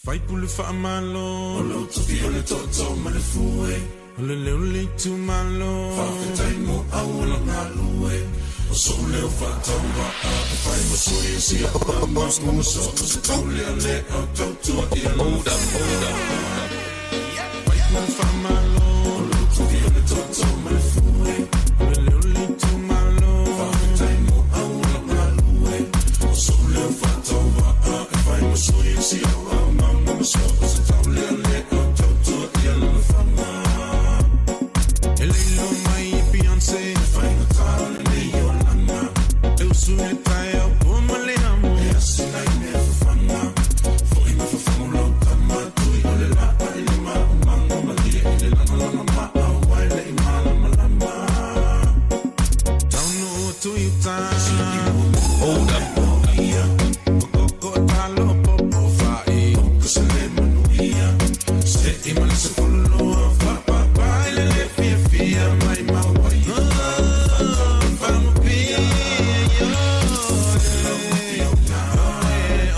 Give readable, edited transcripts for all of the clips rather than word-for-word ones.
Faipule faamalo. O lou tofi o le tootoo ma le fue. O le leo o le itumalo. Faafetai mo auala galue. O sou leo faatauvaa e fai ma sui o si au ama ma so o se taulealea tautua i lana Faipule faamalo. O lou tofi o le tootoo ma le fue. O le leo o le itumalo. Faafetai mo auala galue. O sou leo faatauvaa e fai ma sui o si au ama ma so o se taulealea tautua i lana faga. E le iloa mai e Beyonce. E faigata lenei olaga. E usu i le taeao po ma le amo. E asi nai mea fafaga. Foi ma fafagu lau tama. Tui o le laa i le maumaga. Malie i le lagalaga maau ai le i malamalama. Taunuu atu i uta. Hold up. O koko talo popo fai. O se le manuia. Se i ma le 12 Fapapa i le le fia fia mai mawai. Fangupia.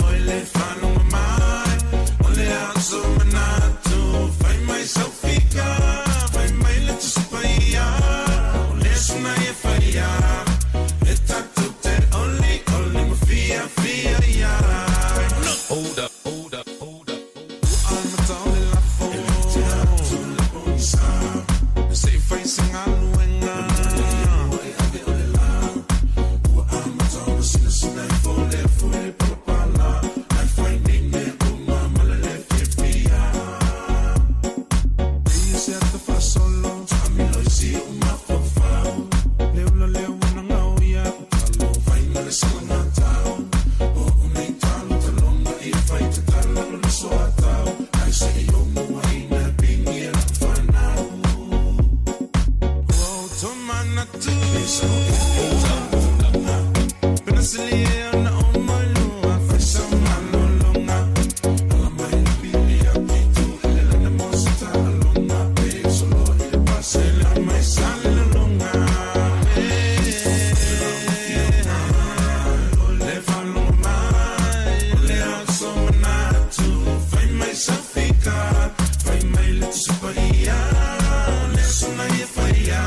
Oi le whanonga mai. O le aso manatu. Fai mai saufika. Fai mai le tusipaia. O le suna e whaia. E tatu te oli oli ma fia fia ia. Hold up, hold up, hold up. Ua amata o le lafo. E le te atu le pogisa. Se i fai se galuega. E ave o le la. Ua amata ona sinasina i fo le afu i le palapala. Ai fai nei mea uma ma le le fiafia. Eia se ata faasolo. Taamilo i si ou mafaufau. Le ula lea ua nagao ia talo. Fai ma le salagatau. O o nei talo taloga ia fai tatala lo le soatau. Ai se i o mua ina pingi e lau whanau. Ua ou tomanatu. Penasili e ona o mai lua. Fai sa malologa. Ala mai le pili a pitu. Ele lana mo se taaloga. Pe soloa i le pasela mai sa le lologa. Le whalonga mai. O le aso manatu. Fai mai saufika. Fai mai le tusipaia. Le aso na ia whaia.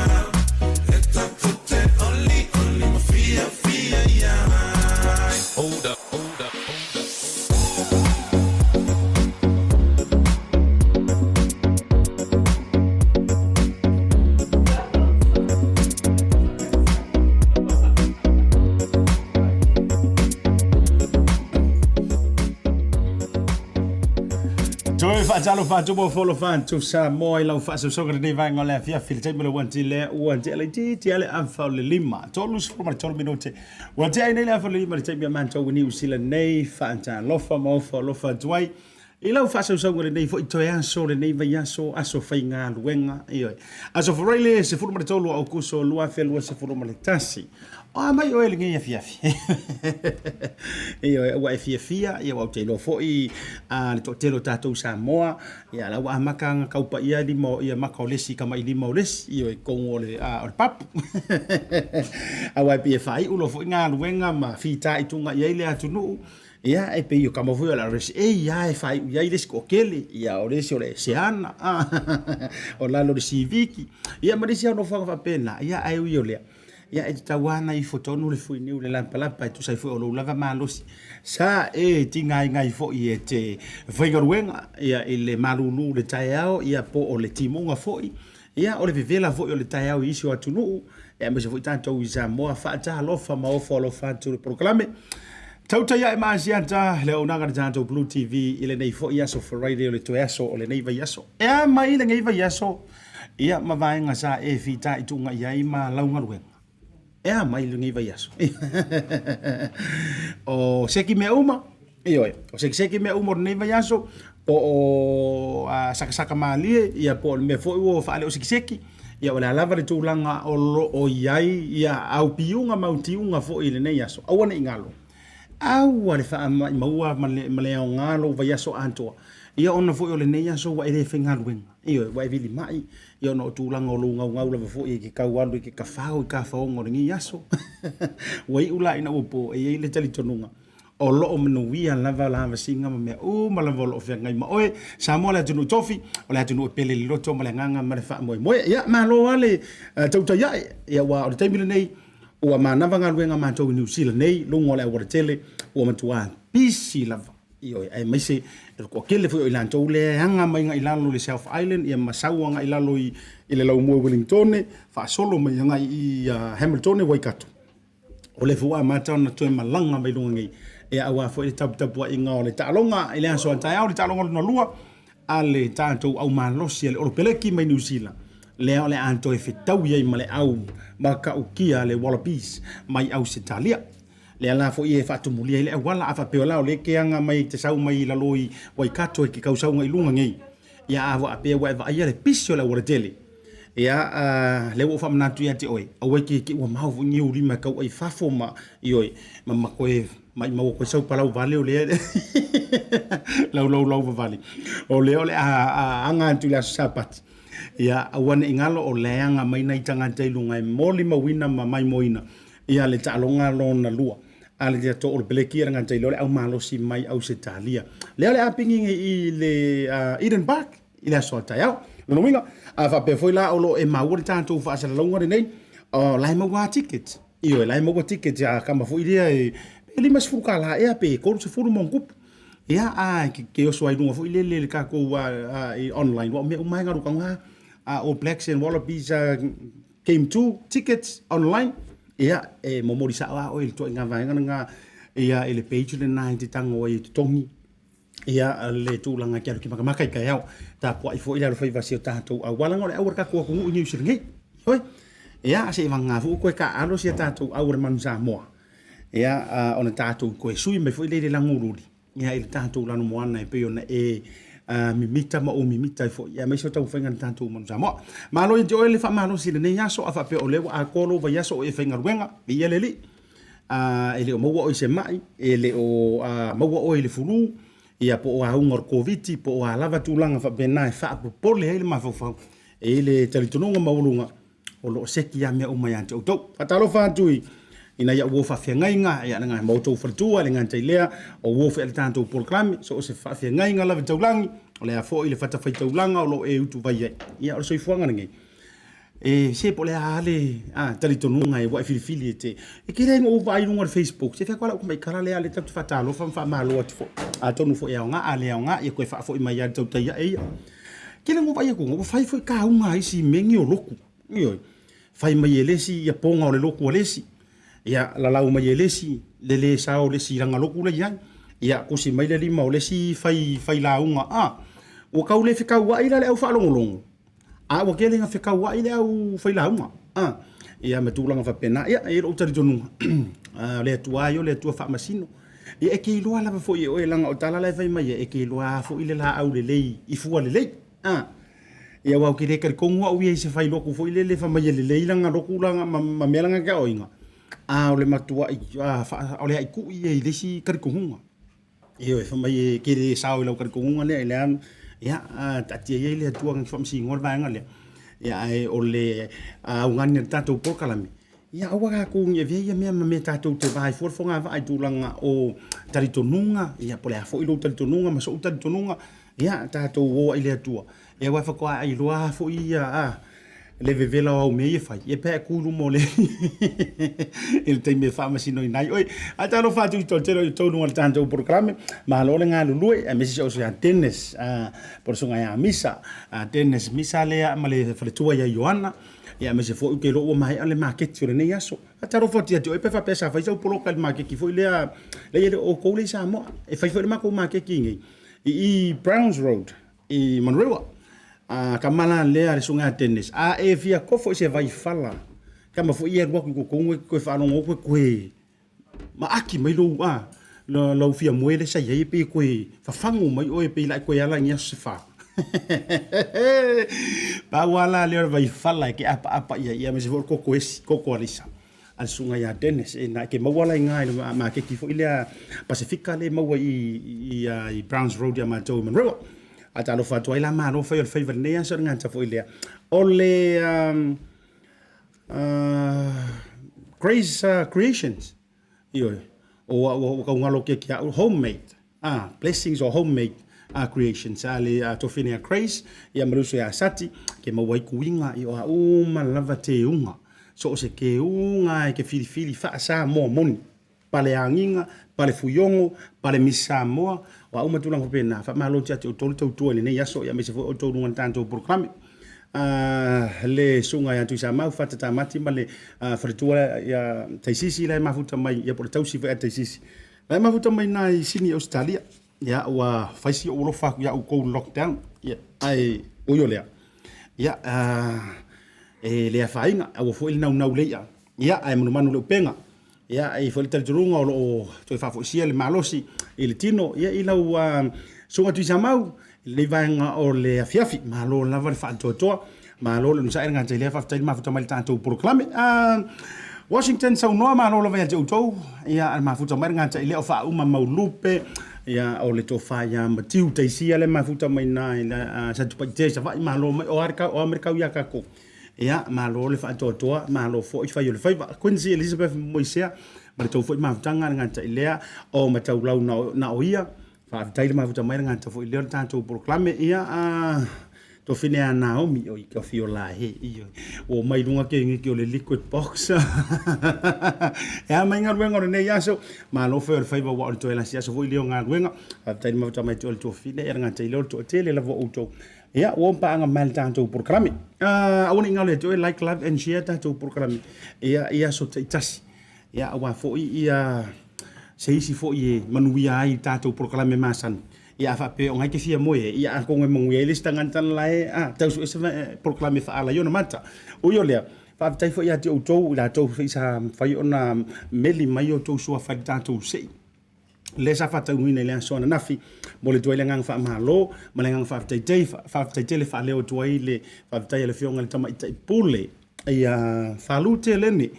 E tatu te oli oli ma fia fia ia. Hold up, hold up, hold up. Toe faatalofa atu mo folofa atu Samoa i lau faasoasoga lenei vaega o le afiafi le taimi o le ua tile ua tea laitiiti lava le afa o le 5 33 minute ua tea ai nei le afa o le 5 le taimi a matou i Niu Sila nei faatalofa ma ofo alofa atu ai i lau faasausauga lenei foi toe aso lenei vaiaso aso faigaluega ioe aso Faraile 13 o Aukuso 2021. O a mai oe i lenei afiafi. Ioe, ua e fiafia, ia ua ou te iloa foi a le toatele o tatou Samoa, ia la ua amata ona tau paia lima o ia maka o le isi kama i lima o le isi, ioe, totonu o le o le papu. Aua e pei e faaiu loa foi galuega ma fitaituga i ai le atunuu, ia e pei o tama foi o le RSA ia e faaiu i ai le isi toatele, ia o le isi o le Seana, o lalo o le Siviki, ia ma nisi lava nofoaga faapena, ia ae ui o lea, Ia e tatau lava ona ifo tonu le fuiniu i le lapalapa e tusa ai foi o lou lava malosi. Sa e tigaigai foi e te faigaluega ia i le malulu i le taeao ia po o le timuga foi, ia o le vevela foi o le taeao i isi o atunuu, ia aemaise foi tatou i Samoa. Faatalofa ma ofo alofa atu le polokalame. Tautai ae ma Asiata le auaunaga a le tatou Blue TV i lenei foi aso Friday o le toe aso o lenei vaiaso. E a mai lenei vaiaso Ia ma vaega sa e fitaituga i ai ma lau galuega. E a mai lenei vaiaso. O seki mea uma, ioe, o sekiseki mea uma o lenei vaiaso, po o sakasaka malie, ia po o le mea foi ua faaleosekiseki, ia o le a lava le tulaga o lo o i ai ia au piuga ma au tiuga foi i lenei aso. Aua ne i galo. Aua le faamaumauga ma le aoga lou vaiaso atoa, ia ona foi o lenei aso ua e le faigaluega. Ioe, ua e vilima'i, ia ona o tulaga o lou gaugau lava foi e te tau alu i te tafao i tafaoga o lenei aso. Ua iu la ina ua po, e i ai le talitonuga, O lo o manuia lava lavasiga ma mea uma lava o lo o feagai ma oe. Samoa le atunuu tofi, o le atunuu e pele i le loto ma le agaga ma le faamoemoe. Ia, malo lava le tautai ae. Ia, aua o le taimi lenei, ua manava galuega a matou i Niu Sila nei, luga o le aualatele, ua matua pisi lava. Ioe, aemaise le toatele foi o i latou lea e aga mai agai i lalo i le South Island, ia ma sau agai i lalo i le laumua i Wellingtone, faasolo mai agai i Hamiltone, Waikato. O lea foi ua amata ona toe malaga mai luga nei, ia aua foi le taputapuaiga o le taaloga i le aso a taeao, le taaloga lona lua a le tatou au malosi a le Olopeleki mai Niu Sila, lea o le a toe fetaui ai ma le au matautia a le Wallabies mai Ausetalia. Lea la foi e faatumulia ai le auala, a faapea la o lea e te aga mai e te sau mai lalo i Waikato e te tau sau agai i luga nei, ia a faapea ua e vaaia le pisi o le aualatele, ia lea ua ou faamanatu ia te oe, aua e te te i ua mao foi ni ou lima e tau ai i fafo ma, ioe, ma ma toe maimau atu ai sau palau vale o lea laulaulau vavale, o lea o le a aga atu i le aso Sapati. Ia aua ne i galo o lea e aga mai nai tagata i luga e molimauina ma maimoaina ia le taaloga lona lua a le tatou All Black ia le gata i lea o le au malosi mai Ausetalia. Lea o le a pigi nei i le Eden Park i le aso a taeao. Lona uiga, a faapea foi la o lo o e maua le tatou faasalalauga lenei, o la e maua lava tickets. Ioe, la e maua tickets a kama foi lea e $50 ea pe 30 ma ona tupu. Ia, a ke oso ai luga foi lele le tatou online, aua o mea uma lava e galu taga All Blacks and Wallabies Game 2 tickets online, ia, e momoli sao lava oe i le ituaiga vaega lena, ia, i le page lena e te tago ai e totogi, ia, le tulaga e te alu e te matamata i taeao. Tapuai foi le alofaiva o si o tatou auala, o le au a le tatou atunuu i Niu Sila nei. Oi, ia, seiavagana foi ua toe taaalo si a tatou au a le Manu Samoa, ia, ona tatou toe sui mai foi lea i le lagululi. Ia, i le tatou lanumoana e pei ona e mimita ma ou mimita ai foi, aemaise o taumafaiga a le tatou Manu Samoa. Malo ia te oe le faamalosi i lenei aso, a faapea o lea ua atoa lou vaiaso o e faigaluega, viia le Alii. E le o maua oe i se mai, e le o maua oe i le fulu, ia po o auga o le Koviti, po o a lava tulaga faapena e faapopole ai le mafaufau. E i ai le talitonuga maualuga, o lo o seki lava mea uma ia te outou. Faatalofa atu i i nai au uo faafeagaiga, ia ma outou faletua, e le gata i lea, o uo foi a le tatou polokalame, so o se faafeagaiga lava taulagi, o le a foi le fatafaitaulaga o lo o e utuvai ai. Ia, o le soifuaga lenei. E se po o le a le talitonuga e ua e filifili e te. E tele ai na ou vaai i luga o le Facebook, se fai atu lava lau tamaitala lea, lea tatou te faatalofa ma faamalo atu foi. Atonu foi e aoga, a le aoga, ia toe faafoi mai lava i le tautai ae ia. Tele na ou vaai atu, ua fai foi kauga a isi i mea nei o lotu. Ioe. Fai mai e le isi ia poga o le lotu a le isi. Ia lalau mai e le isi le le sao o le isi i lana lotu la e i ai. Ia tusi mai le lima o le isi fai, fai lauga. A, ua tau le fekauai la le au faalogologo, a ua tele ina fekauai le au fai lauga. A, ia ma tulaga faapena. Ia, e i ai lou talitonuga, o le Atua lava ia o le Atua faamasino. Ia e te iloa lava foi e oe, leaga o tala la e fai mai ai, e te iloa lava foi le laau lelei i fua lelei. A, ia aua ou te le talitonu au ia i se fai lotu foi lele fai mai e lelei lana lotu la ma mea lana taoiga, a o le matuai o le aitui ia i le isi talitonuga. Ioe, fai mai e te le sao i lau talitonuga lea i le a, ia, taatia ia i le Atua na te faamasinoa le vaega lea. Ia, ae o le augani a le tatou polokalame, ia aua tatou ne i avea ia mea ma mea tatou te va ai fua le fogavaa i tulaga o talitonuga, ia po o le a foi lou talitonuga ma sou talitonuga, ia tatou o ai i le Atua, ia aua faatoa iloa lava foi ia le vevela o au mea ia e fai, ia pe a e tu i luma o le i le taimi e faamasinoina ai oe. Ae talofa atu i toatele o i totonu o le tatou polokalame, malo le galulue, aemaise si ou uso ia Dennis, po o le susuga ia Misa, Dennis Misa lea ma le faletua ia Ioana, ia aemaise foi ou te iloa ua maea le maketi o lenei aso. Faatalofa atu ia te oe pe faapea sa fai sau poloka i le maketi foi lea, leai e le o outou lea i Samoa, e fai foi le matou maketi i inei i Browns Road i Manurewa. A tama la lea le susuga ia Dennis, a e fia kofo i se vaifala, tama foi ia e alu atu i totonu e toe faalogo atu e toe maaki mai lou a lau fia moe lea sa i ai e pei e toe fafagu mai oe pei o le a e toe ala i ni aso se fa. Pau lava la lea o le vaifala e te apaapa i ai, aemaise foi o le koko esi, koko alisa a le susuga ia Dennis. E na e te maua la i ina i le maketi foi lea Pasefika lea e maua i Browns Road ia matou i Manurewa. Ae talofa atu ai la, malo fai o le faiva i lenei aso, e le gata foi i lea o le Grace Creations. Ioe. O a'u ua tau galo atu ia te a'u, homemade, a, blessings or homemade creations a le tofine ia Grace ia ma le uso ia Sati ke maua ai tuiga ia o a uma lava teuga so o se teuga e te filifili faa-Samoa moni pale agiga pale fuiogo pale Miss Samoa o a uma tulaga faapena. Faamalo ia te outou le tautua i lenei aso ia aemaise foi outou i luga o le tatou polokalame. Le susuga ia Tuisamau Fata Tamati ma le faletua ia Taisisi la e mafuta mai ia po o le tausi foi a Taisisi la e mafuta mai i ina i Sini Ausetalia. Ia ua fai si ou alofa atu ia outou i le lockdown ia ae ui o lea ia e le afaina aua foi le naunau i le i'a ia ae manumanu i le upega. Ia e i ai foi le talitonuga o lo o toe faafoisia le malosi i le tino ia i lau susuga Tuisamau i lenei vaega o le afiafi. Malo lava le faatoatoa, malo le onosai le gata i lea, faafetai le mafuta mai i le tatou polokalame. Washington saunoa, malo lava ia te outou, ia le mafuta mai le gata i lea o faauma mau lupe, ia o le tofa ia Matiu Taisia le mafuta mai na i Satupaitea i Savaii, malo mai, o a mai le kau ia tatou. Ia, malo le faatoatoa, malo foi fai o le faiva. Quincy Elizabeth Moisea, ma le tou foi mafutaga le gata i lea, o mataulau na o ia, faafetai le mafuta mai le gata foi lea o le tatou polokalame. Ia, a tofine a Naomi, oi ka fio la he, ioe, ua mai luga ke ngiki o le liquid box. E a mai galuega o lenei aso, malo fai o le faiva ua o le toe lasi aso foi lea o galuega. Faafetai le mafuta mai te o le tofine, ia le gata i lea o le toatele lava o outou. Ia, ua paaga mai le tatou polokalame. Aua ne i galo ia te oe, like, love and share tatou polokalame ia i aso taitasi. Ia, aua foi ia se isi foi e manuia ai tatou polokalame masani. Ia, a faapea o ngai te fia moe ai, ia atonu e manuia ai le isi tagata la e tau sue se polokalame e faala i ona mata. Ui o lea, faafetai foi ia te outou i latou foi sa mafai ona meli mai outou suafa i le tatou sei lea sa faataunuuina i le aso ananafi. Momoli atu ai le agaga faamalo ma le agaga faafetai faafetai tele faaleo atu ai le faafetai a le Afioga i le Tamaitai Pule ia Falu Teleni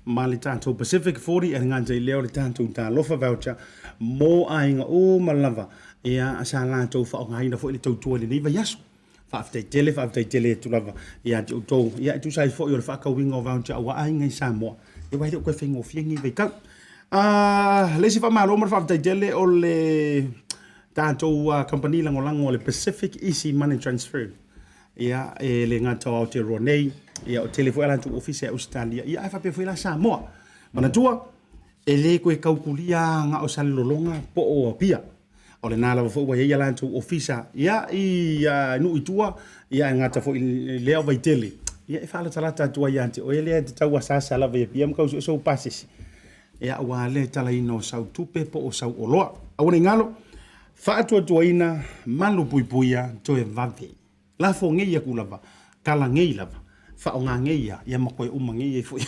ma le tatou Pacific 40 e le gata i lea o le tatou Talofa Voucher mo aiga uma lava ia sa latou faaaogaina foi le tautua i lenei vaiaso. Faafetai tele, faafetai tele atu lava ia te outou. Ia e tusa ai foi o le faatauina o voucher aua aiga i Samoa, ia aua e le o toe faigofie lenei vaitau. Le isi faamalo ma le faafetai tele o le tatou kamupani lagolago o le Pacific Easy Money Transfer. Ia e le gata o Aotearoa nei, ia o tele foi a latou ofisa i Ausetalia, ia ae faapea foi la Samoa. Manatua, e le toe tautulia na o Salelologa po o Apia. O lena lava foi ua i ai a latou ofisa ia i nuu i tua, ia e gata foi i lea o Vaitele, ia e faalatalata atu ai ia te oe lea e te tau asaasa lava i Apia ma tau sue sou pasese, ia aua le talaina o sau tupe po o sau oloa. Aua ne i galo, faatuatuaina, malupuipuia, toe vave. Lafo nei aku lava, tala nei lava, faaaoga nei ia, ia ma toe uma nei ai foi.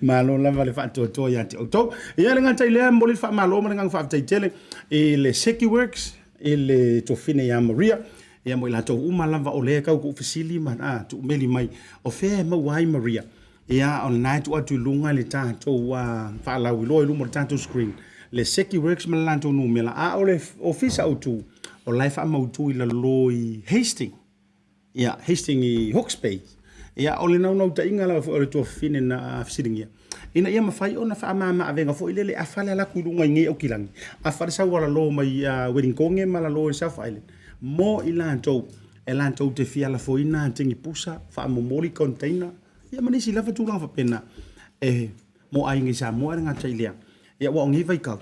Malo lava le faatoatoa ia te outou. Ia le gata i lea, momoli le faamalo ma le agaga faafetai tele i le Seki Works, i le tofine ia Maria, ia mo i latou uma lava o lea e tau tuufesili ma tuumeli mai, o fea e maua ai Maria. Ia, o lena e tuu atu i luga le tatou faalauiloa i luma o le tatou screen, le Seki Works ma le latou numera, a o le ofisa autu, o la e faamautu i lalo i Hastings, ia, Hastings i Hawke's Bay. Ia, o le naunautaiga lava foi o le tuafafine na fesiligia, ina ia mafai ona faamama-avega foi lele, afa le alu atu i luga i nei Aukilani, afa le sau alalo mai Wellingtone ma lalo i South Island, mo i latou e latou te fia lafoina tenipusa, faamomoli container, Ia ma nisi lava tulaga faapena e mo aiga i Samoa e le gata i lea. Ia aua o nei vaitau,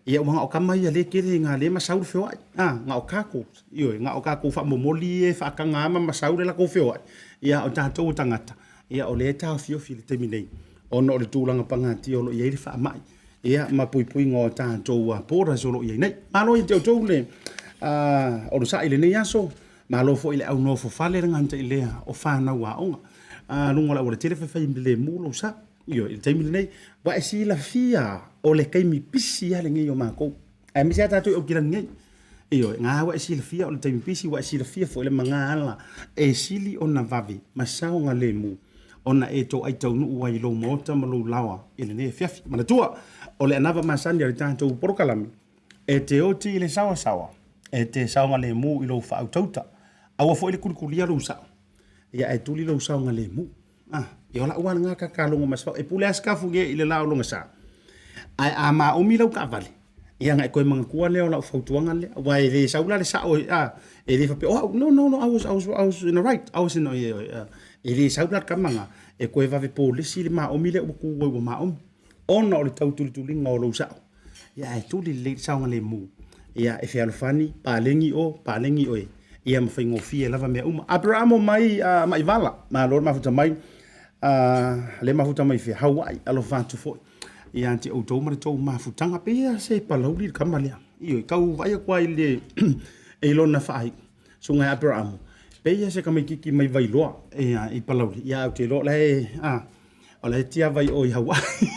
ia ua na o tama ia lea e tele ina lea e masau le feoai. A, na o tatou, ioe, na o tatou faamomoli ia e faataga ma masau le latou feoai. Ia a o tatou o tagata, ia o lea e taofiofi i le taimi nei ona o le tulaga pagatia o lo o i ai le faamai, ia ma puipuiga o tatou borders o lo o i ai nei. Malo ia te outou le onosai i lenei aso. Malo foi i le au nofo fale le gata i lea o fanau aoga. A luga o le aualatele faifai lemu lou sa. Ioe, i le taimi lenei, ua e silafia o le taimi pisi lava lenei o matou. Aemaise lava tatou i Aukilani nei. Ioe, na ua e silafia o le taimi pisi, ua e silafia foi le magaala e sili ona vave ma saogalemu ona e toai taunuu ai i lou maota ma lou laoa i lenei afiafi. Manatua, o le anava masani a le tatou polokalame, E te oti i le sawasawa, e te saogalemu i lou faautauta. Aua foi le kulikulia lou sao, ia ae tuli lou saogalemu. Ah, ia o la'u lava lena tatalogo ma se fao. E pule lava Sikafu i le la o lona sa. Ae a maomi lau taavale, ia ona e toe manatua lea o lau fautuaga lea, aua e le sau la le sao a, e le faapea o au, no, no, no, I was, I was, I was in the right, I was in the, ioe, e le sau la le tama lena e toe vave polesi le maomi lea ua tu ai ua maomi, ona o le tau tulituliga o lou sao. Ia ae tuli lelei le saogalemu, ia e fealofani, paleni o, paleni oe, ia ma faigofie lava mea uma. Aperamo mai Maivala, malo le mafuta mai, lea e mafuta mai fea? Hawaii, alofa atu foi ia te outou ma le tou mafutaga. Pei lava se Palauli le tama lea. Ioe, tau vaai atu lava i le i lona faaiu, susuga ia Aperamo, pei lava se tamaitiiti mai Vailoa i Palauli, ia ae ou te iloa o la e, a, o la e tiava i o i Hawaii.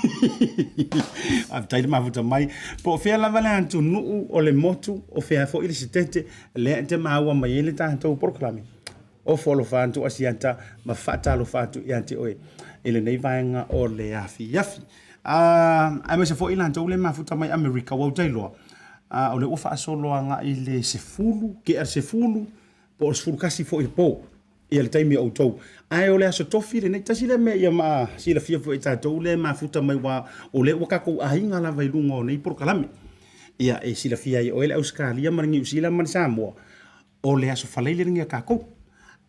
Faafetai le mafuta mai. Po o fea lava le atunuu o le motu, o fea foi le sitete, lea e te maua mai ai le tatou polokalame. Ofo alofa atu Asiata ma faatalofa atu ia te oe i lenei vaega o le afiafi. Aemaise foi latou le mafuta mai Amerika, ua ou tailoa, o lea ua faasolo agai le 10, tea le 10, po o le 11 foi i le po ia le taimi o outou. Ae o le aso tofi lenei, tasi lea mea ia ma silafia foi e tatou le mafuta mai aua o lea ua tatou aiga lava i luga o nei polokalame. Ia e silafia ai e oe le Ausetalia ma le Niu Sila ma le Samoa, o le aso Faraile lenei a tatou.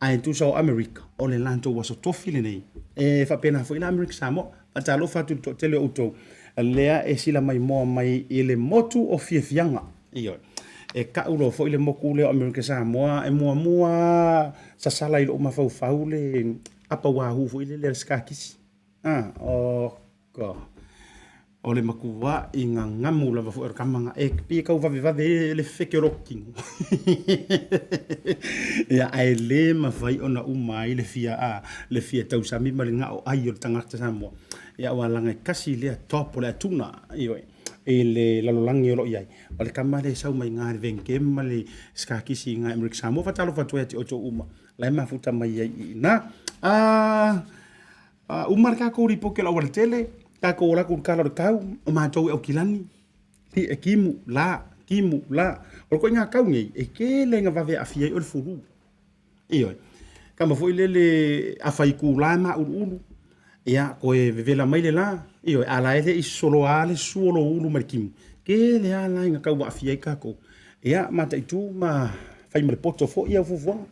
Ae tusa o Amerika, o le latou aso tofi lenei. E faapena foi la Amerika Samoa. Faatalofa atu i le toatele o outou lea e sila maimoa mai i le motu o Fiafiaga. Ioe. E kau loa foi le motu lea o Amerika Samoa, e muamua sasala i lou mafaufau le apa wahoo foi lele a le Skakisi. Ah, oh God. O le matua'i gagamu lava foi o le tama na e pei e tau vavevave le feke o lou tino. Ia, ae le mafai ona uma ai le fia, a, le fia tausami ma le ga'o ai o le tagata Samoa. Ia, aua leaga e tasi lea top o le atuna, ioe, i le lalolagi o lo o i ai. O le tama lea e sau mai i ina i le Van Gem ma le Skakisi i ina i Amerika Samoa. Faatalofa atu ai ia te outou uma la e mafuta mai ai i ina. A, Uma le tatou lipoti o le aualatele, tatou o atu i le tala o le tau, o matou i Aukilani, e timu, la, timu, la. O le ituaiga tau nei, e tele ina vave aafia ai oe i le fulu. Ioe. Tama foi lele a fai itula e mauluulu, ia toe vevela mai le la, ioe, a la e le i sosoloa lava le susu o lou ulu mai le timu, tele lava la ina tau aafia ai tatou. Ia, mataitu ma fai ma le poto foi au fuafuaga.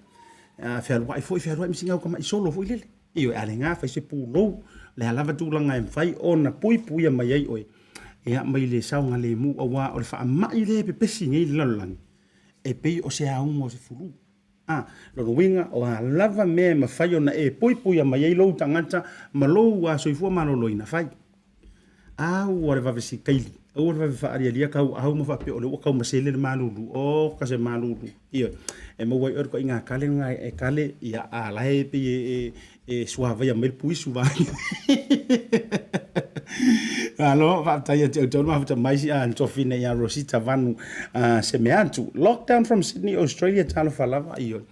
A fealuai foi, fealuai ma sina au tamai solo foi lele. Ioe, a le na fai se pulou, le a lava tulaga e mafai ona puipuia mai ai oe, ia, mai le saogalemu, aua o le faamai lea e pepesi nei i le lalolagi, e pei o se auga o se fulu. A, lona uiga, o a lava mea e mafai ona e puipuia mai ai lou tagata ma lou soifua maloloina, fai. Aua le vave sikaili, aua le vave faalialia tauau ma faapea o lea ua taumasele le malulu. Oka se malulu. Ioe. E maua ai oe le ituaiga kale lena e kale, ia, a la e pei e, e suavaia mai le puisu vaeane. Malo, faafetai ia te outou le mafuta mai si a Tofina ia Rosita Vanu Semeatu. Lockdown from Sydney, Australia, talofa lava. Ioe.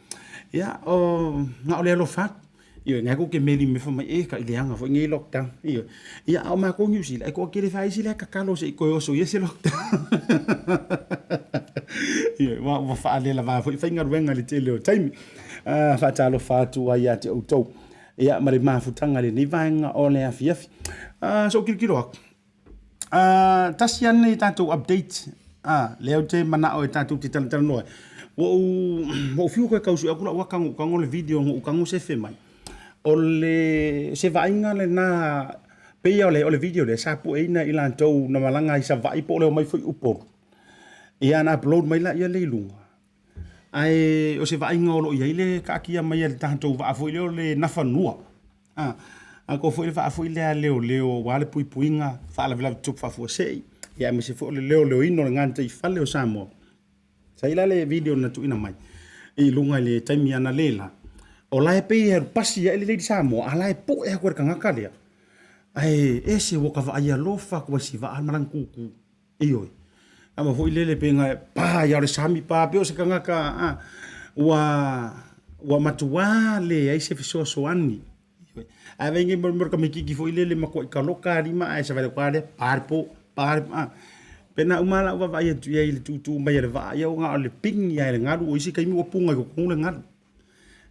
Ia, o, na o le alofa atu. Ioe, ngai ko ke meli me fa mai e ka i leaga foi nei lockdown. Ioe. Ia, a o makou New Zealand, e toatele faisi lea tatalo se i toe oso ia se lockdown. Ioe, ua, ua faalelava foi faigaluega i le tele o taimi. Faatalofa atu ai ia te outou. Ia, ma le mafutaga i lenei vaega o le afiafi. So'u tilotilo atu, tasi lava lenei tatou update lea ou te manao e tatou te talatalanoa ai. Ua ou, ua ou fiu e toe tau sue atu lau ata na ou tago le video na ou tago sefe mai. O le, se vaaiga lena, pei lava o le video lea sa pueina e i latou na malaga i Savaii po o le omai foi i Upolu. Ia na upload mai laia lea i luga. Ae o se vaaiga o lo o i ai le taatia mai e le tatou vaa foi lea o le Nafanua. A, a ko foi le vaa foi lea a leoleo aua le puipuiga faalavelave tutupu faafuasei, ia aemaise foi o le leoleoina o le gataifale o Samoa. Sa i ai la le video na tuuina mai i luga i le taimi analeila, o la e pei e alu pasi ae le Lady Samoa, a la e poe atu e le tagata lea. Ae ese ua ka vaai alofa atu ai si vaa ma lana kūkū. Ioe. Ama foi lele pe ngai pa ia o le sami pa pe o se tagata a ua ua matuā leai se fesoasoani. Ioe. Ae vaai nei mo le tamaititi foi lele matuai taloka lima ae savali atu lava lea pa le po, pa le a. Pe na uma lau vaavaai atu i ai i le tūtū mai a le vaa, ia na o le pigi lava e le galu, o isi taimi ua puga i totonu le galu.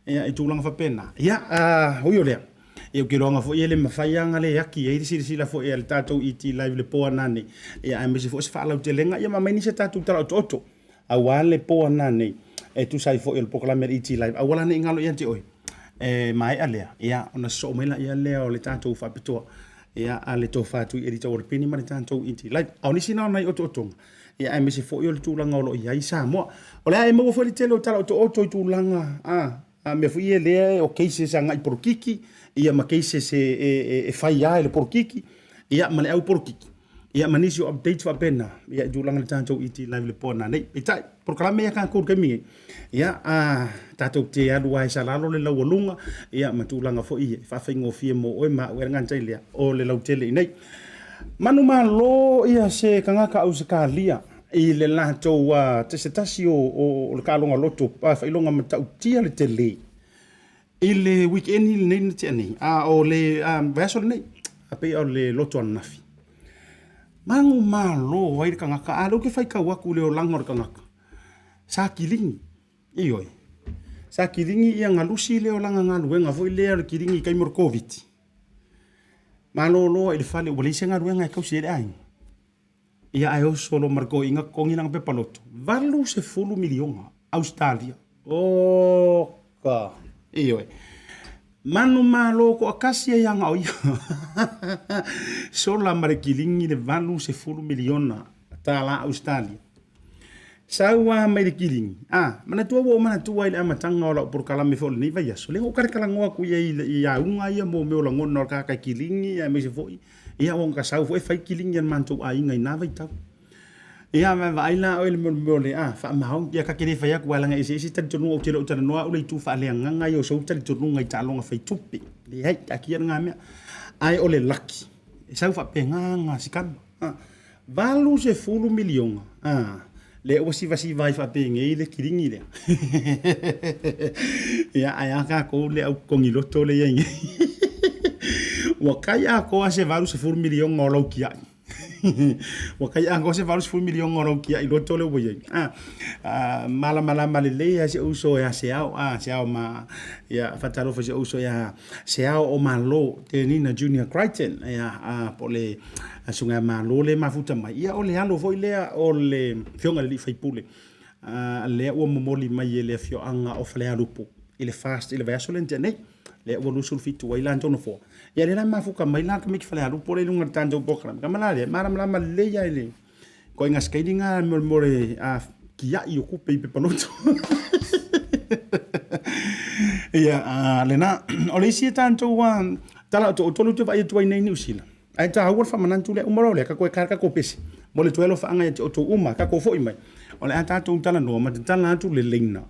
Ia, i tulaga faapena. Ia, ui o lea, Ia ou te iloaina foi e le mafai lava ona le aki ai le silasila foi a le tatou ET Live i le po a nanei, ia aemaise foi o se faalautelega ia ma aumai nisi a tatou tala otooto aua le po a nanei e tusa ai foi o le polokalame a le ET Live. Aua la ne i galo ia te oe, e maea lea, ia ona sosoo mai lea o le tatou faapitoa ia a le Tofa Tuieli Taualepini ma le tatou ET Live. A o nisi na o nai otootoga, ia aemaise foi o le tulaga o lo o i ai Samoa. O le a e maua foi le tele o tala otooto i tulaga a mea foi ia lea o cases agai polokiki, ia ma cases e fai lava e le polokiki, ia ma le au polokiki, ia ma nisi o updates faapena, ia i tulaga o le tatou ET Live i le po a nanei. Peitai, polokalame ia a tatou i le taimi nei, ia tatou te alu lava e salalo le laualuga, ia ma tulaga foi ia e faafaigofie mo oe ma au e le gata i lea, o le lautele i inei. Manumalo ia se tagata Ausetalia i le latou se tasi o le taaloga loto faailoga matautia le tele i le weekend lenei na tea nei, a o le vaiaso lenei, a pei o le loto ananafi. Manumalo ai le tagata, a lea ou te faitau atu i le olaga o le tagata, sa kiligi, ioe, sa kiligi ia galusi le olaga galuega foi lea o le kiligi i taimi o le Koviti. Malolo ai i le fale ua leai se galuega e tausi ai le aiga. Ia ae oso loa ma le toeaina totogi lana pepa loto, $80 miliona Ausetalia. Oka! Ioe. Manumalo toatasi ai lava na o ia. Sola ma le kiligi le $80 miliona tala Ausetalia. Sau lava mai le kiligi, a, manatua ua ou manatua i le amataga o lau polokalame foi o lenei vaiaso, lea na ou talatalanoa atu i ai i auga ia mo mea o lagona o le tagata e kiligi aemaise foi ia ua ta sau foi e fai kiligi a le matou aiga i na vaitau. Ia vaavaai la oe i le mea o le faamaoni. Ia ta te le fai atu aua leaga e eseese talitonuga ou te le o talanoa au i le itu faaleagaga ia o sou talitonuga i taaloga fai tupe. Leai, taatia lena mea. Ae o le laki, e sau faapena na sikama. $80 miliona, lea ua sivasiva ai faapenei le kiligi lea. Ia, ae a tatou le au totogi loto lea e i ai nei. Ua tai atoa se $80 miliona o lau tiai. Ua tai atoa se $80 miliona o lau tiai loto lea ua i ai. Malamalama lelei lava si ou uso ia Seao, Seao ma, ia, faatalofa i si ou uso ia Seao o Malo Tenina Junior Crichton, ia, po o le Susuga ia Malo lea e mafuta mai, ia o le alo foi lea o le Afioga i le sui usufono, lea ua momoli mai e le afioaga o Falealupo i le FAST i le vaiaso lea na tea nei, lea ua 27 ai latou nofoa. Ia lea la e mafuta mai la tamaiti Falealupo lea i luga o le tatou polokalame, tama la lea e malamalama lelei lava i le ituaiga scaling lena mo le tiai o tupe i pepa loto. Ia, lena. O le isi tatou tala otooto lea ou te vaai atu ai nei i Niu Sila, Ae taua le faamanatu lea, uma loa lea, tatou e ka le tatou pese. Mo le toe alofaaga ia te outou uma, tatou foi mai, o le a tatou talanoa ma tatala atu le laina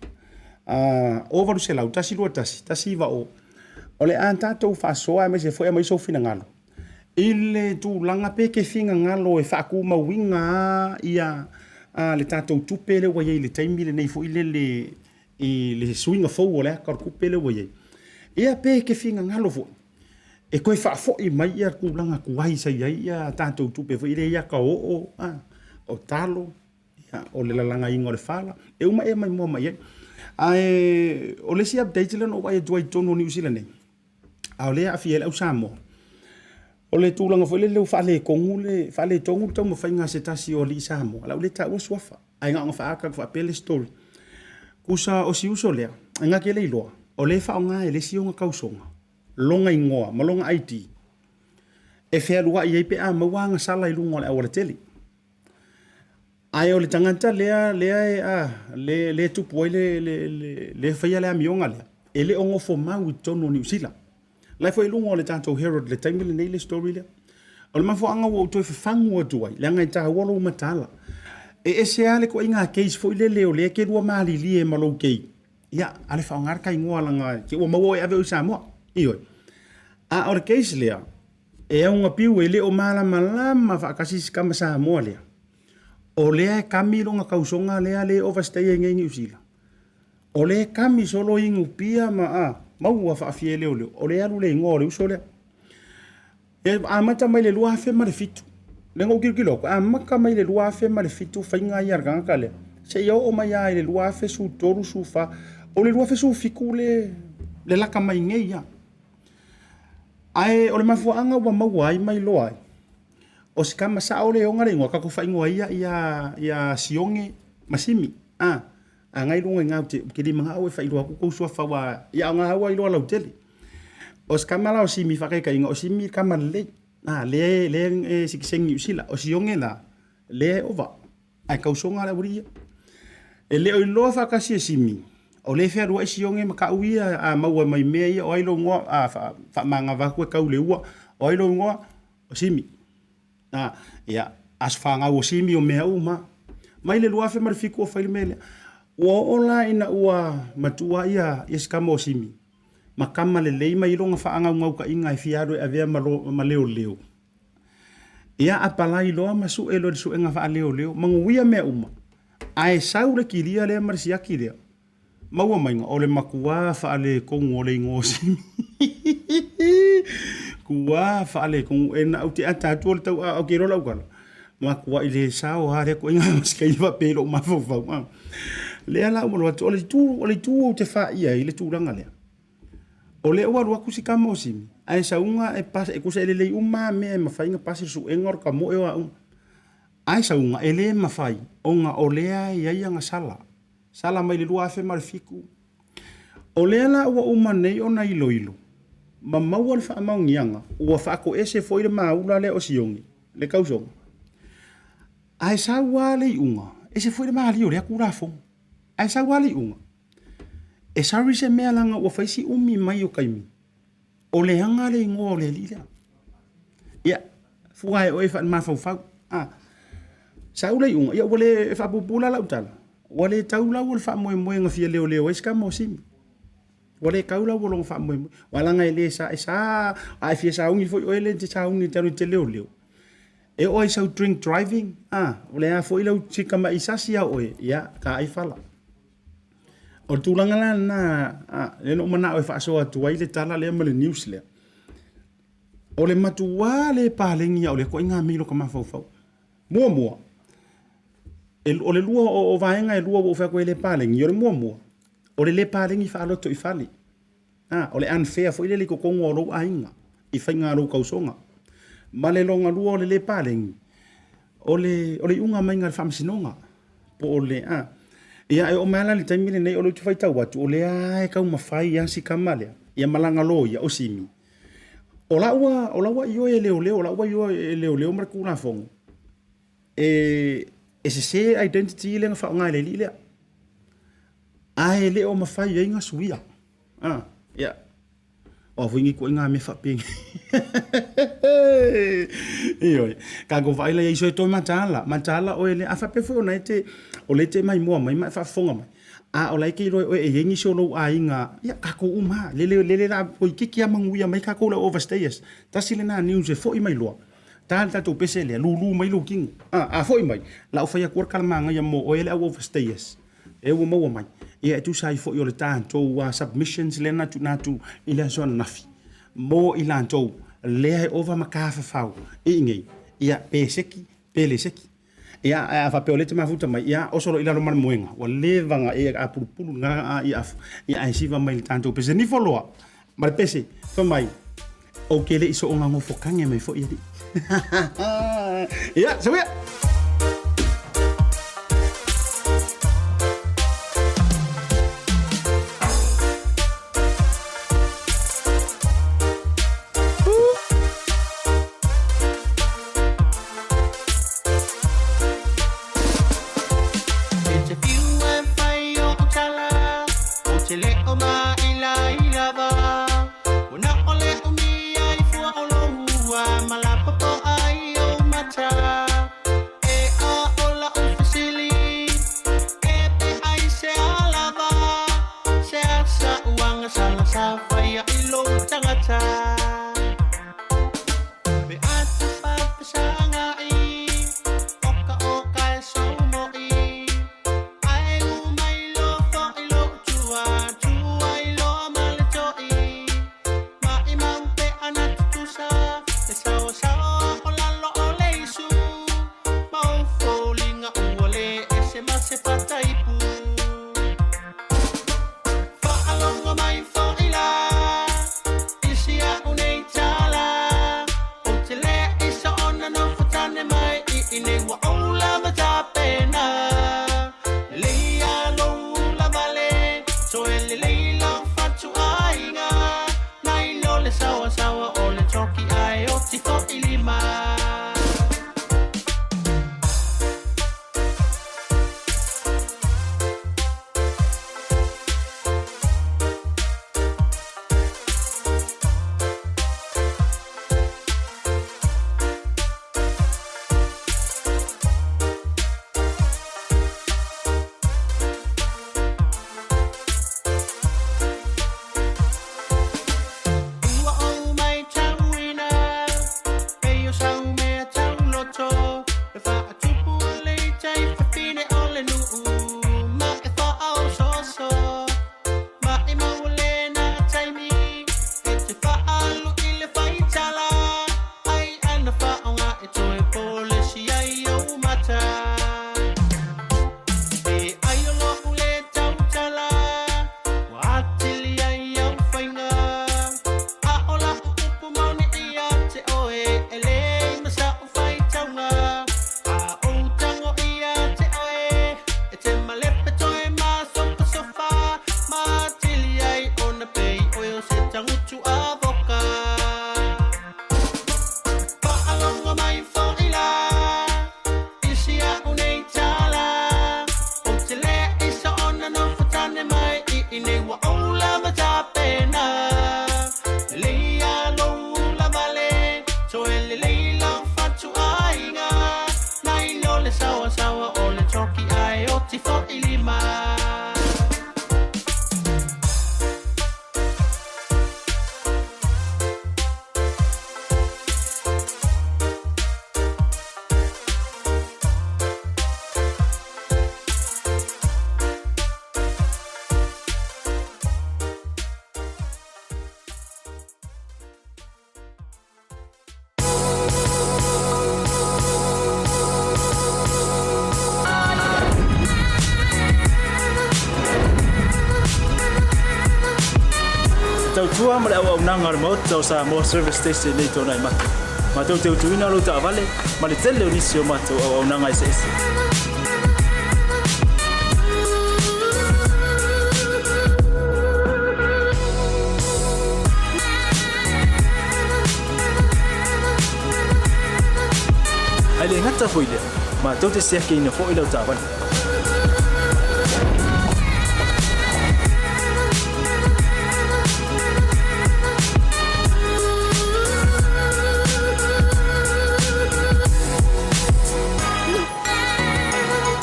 o 800 121 190. O le a tatou faasoa aemaise foi aumai sou finagalo i le tulaga pe te finagalo e faatumauina lava ia le tatou tupe lea ua i ai i le taimi lenei foi lele i le suiga fou o le ata o le tupe lea ua i ai. Ia pe te finagalo foi e toe faafoi mai ia tulaga tuai sa i ai ia tatou tupe foi lea i ata o oo, o talo, o le lalagaina o le fala, e uma ea mai mua mai ai. Ae o le isi update lea na ou vaai atu ai i totonu o Niu Sila nei, a o lea e aafia ai le au Samoa, o le tulaga foi lele ua faaletonu le, faaletonu le taumafaiga a se tasi o alii Samoa, o le a ou le taua suafa, ae na ona faaata atu faapea le story. Tusa o si uso lea, e na te le iloa, o lea e faaaoga e le isi ona tausoga, lona igoa ma lona ID e fealuai ai pe a maua ana sala i luga o le aualatele. Ae o le tagata lea lea e a le le tupu ai le le le le faia le amioga lea, e le o nofo mau i totonu o Niu Sila. La e foi i luga o le tatou Herald i le taimi lenei le story lea. O le mafuaaga ua ou toe fafagu atu ai, leaga e taua lou mataala. E ese lava le ituaiga case foi lele o lea e te lua malilie ma lou kei, ia, ale faaaoga le ta igoa leaga te i ua maua oe e ave oe i Samoa. Ioe. A o le case lea, e augapiu e le o malamalama faatasi si tama Samoa lea, o lea e kami lona tausoga lea le overstay ai nei i Niu Sila. O lea e kami solo inupia ma a, maua faafia e leoleo, o lea e alu le igoa o le uso lea. E amata mai le 2007, lea na ou tilotilo atu, e amata mai le 2007 faiga ia a le tagata lea, seia oo mai lava i le 2013, 14, o le 2017 le, le laka mai nei lava. Ae o le mafuaaga ua maua ai ma iloa ai, o si kama sao le oga le igoa, tatou faaigoa ia ia ia Sioge ma Simi, a, agai i luga i ina, ou te, ou te le manao e faailoa atu tou suafa aua ia aoga ua iloa lautele. O si kama la o Simi faataitaiga, o Simi le kama lelei, a, lea, lea e sitiseni i Niu Sila. O Sioge la, lea e ova, ae tausoga le aualii ia. E le o iloa faatasi e Simi, o lea e fealuai Sioge ma tau ia, a maua mai mea ia, o ai lou igoa, a faamagava atu e tau i le ua, o ai lou igoa? O Simi. A, ia, aso fanau o Simi, o mea uma. Mai le 2007 o fai le mea lea. Ua oo la ina ua matua ia, ia si kama o Simi, ma kama lelei mai lona faagaugautaiga e fia alu e avea ma, lo, ma leoleo. Ia apalai loa ma sue loa i le suega faaleoleo, manuia mea uma. Ae sau le kilia lea ma le siaki lea, maua maiga o le matua faaletonu o le igoa o Simi. Tua faaletonu, e na ou te ata atu o le tau, ou te iloa lau tala, matuai le sao lava lea ituaiga masikaina faapea i lou mafaufau. A. Lea la ua alu atu, o le itu, o le itu ou te faia ai le tulaga lea, O lea ua alu atu si kama o Simi, ae sauga e pasi, e tusa e lelei uma lava mea e mafai ona pasi le suega o le tamoe o a uma. Ae sauga e le mafai ona o lea e i ai ana sala, sala mai le 2007. O lea la ua uma nei ona iloilo ma maua le faamaoniaga ua faatoese foi le maula lea o Sione, le tausoga. Ae sau lava le iuga, ese foi le malie o lea Tulafono. Ae sau lava le iuga, e sorry se mea leaga ua fai si umi mai o taimi, o leaga le igoa o le alii lea. Ia, fua e oe faale-mafaufau. A, sau le iuga, ia ua le faapuupuu la lau tala, ua le tau lau o le faamoemoe na fia leoleo ai si tama o Simi. Ua le tau lau o lona faamoemoe. Aua leaga e le sa, e sa, a e fia sauni foi oe lea e te sauni e te alu e te leoleo, E oo ai sau drink driving, a, o le a foi lau tamai sasi a oe, ia, taai fala. O le tulaga la lena, a, lea na ou manao e faasoa atu ai le tala lea ma le news lea. O le matuā le paleni o lea ituaiga mea i lota mafaufau. Muamua, e, o le lua o, o vaega e lua ua ou fai atu ai e le paleni, o le muamua, o le le paleni faaloto i fale. A, o le unfair foi lele i totonu o lou aiga, i faiga a lou tausoga. Ma le lona lua o le le paleni, o le, o le iuga maiga a le faamasinoga, po o le, a. Ia, e oo mai lava la i le taimi lenei, o lea ou te faitau atu, o lea lava e taumafai lava si tama lea, ia ma lana loia, o Simi. O lau o lau ioe e leoleo, o lau ioe e leoleo ma le Tulafono, e, e sese identity lea na faaaoga e le alii lea. Ae le o mafai ai ona suia. Ah, ia. O a foi nei ituaiga mea faapea. Ioe. Tatou vaai la i ai, so e toe mataala, mataala oe lea. A faapea foi o na e te, o lea e te maimoa mai ma e faafofoga mai, a o la e te iloa e oe e i ai nisi o lou aiga, ia tatou uma lava, lele, lele la toeitiiti lava manuia mai tatou le au overstayers. Tasi lena news e foi mai loa. Ta le tatou pese lea, lulu mai lou tino. A, a foi mai, la ou fai atua le tala manaia mo oe le au overstayers. E ua maua mai. Ia e tusa ai foi o le tatou submissions lea na tuuina atu i le aso ananafi mo i latou lea e ova ma tafafao i inei, ia pe seki pe le seki. Ia, ae a faapea o lea e te mafuta mai, ia oso loa i lalo ma le moega, ua leva ona e apulupulu lena ia afu, ia ae siva mai i le tatou pese. Nifo loa ma le pese, fai mai, Ou te le i soona gofotage mai foi alii. Ia, sau ia! Te tautua ma le auaunaga a le Maota o Samoa Service Station nei tona i matou. Matou te utuina lou taavale ma le tele o nisi o matou auaunaga eseese. Ae le gata foi lea, matou te siakiina foi lau taavale.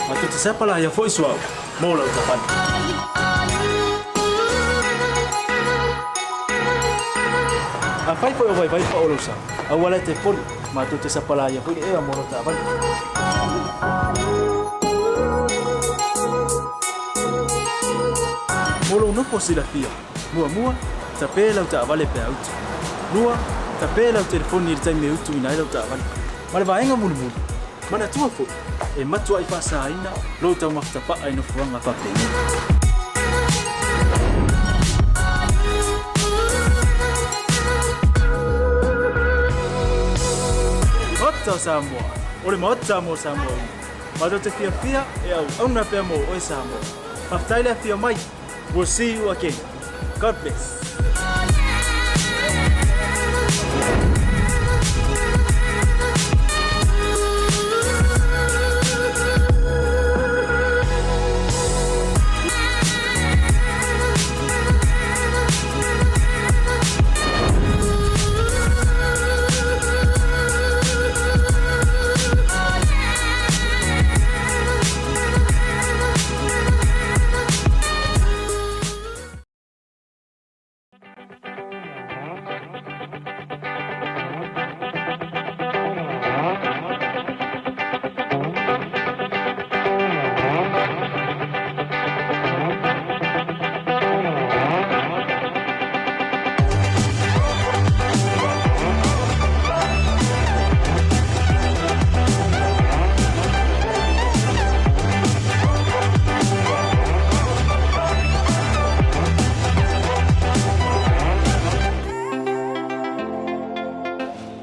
Matou te sapalaia foi suauu mo lau taavale. Afai foi o vaivai pao lou sa, aua la e te poli, matou te sapalaia foi le ea mo lau taavale. Mo lou nofo silafia, muamua, tape lau taavale pe a utu. Lua, tape lau telefoni i le taimi e utuina ai lau taavale. Ma le vaega mulimuli, manatua foi, e matuai faasaina lou taumafa tapaa i nofoaga faapenei. Maota o Samoa, o le Maota mo Samoa uma. Matou te fiafia e auauna pea mo oe Samoa. Faafetai le afio mai. We'll see you again. God bless.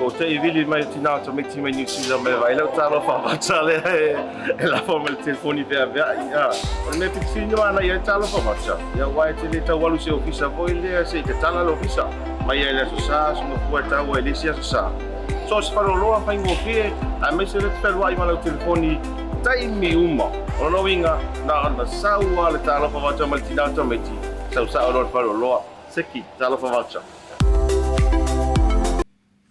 O te i vili mai tina o tamaiti mai New Zealand mai vai lau talofa vata lea e lafo mai le telefoni veaveai. O le mea pitofilina ana ia talofa vata, ia aua e te le tau alu se ofisa foi lea se i tatala le ofisa mai ai le aso sa, aso mafua e tau ai le isi aso sa. So o se faleoloa faigofie aemaise o lea e te fealuai ma lau telefoni taimi uma. O lona uiga, na ona sau lava le talofa voucher mai le tina o tamaiti, sau sao loa i le faleoloa. Seki, talofa voucher.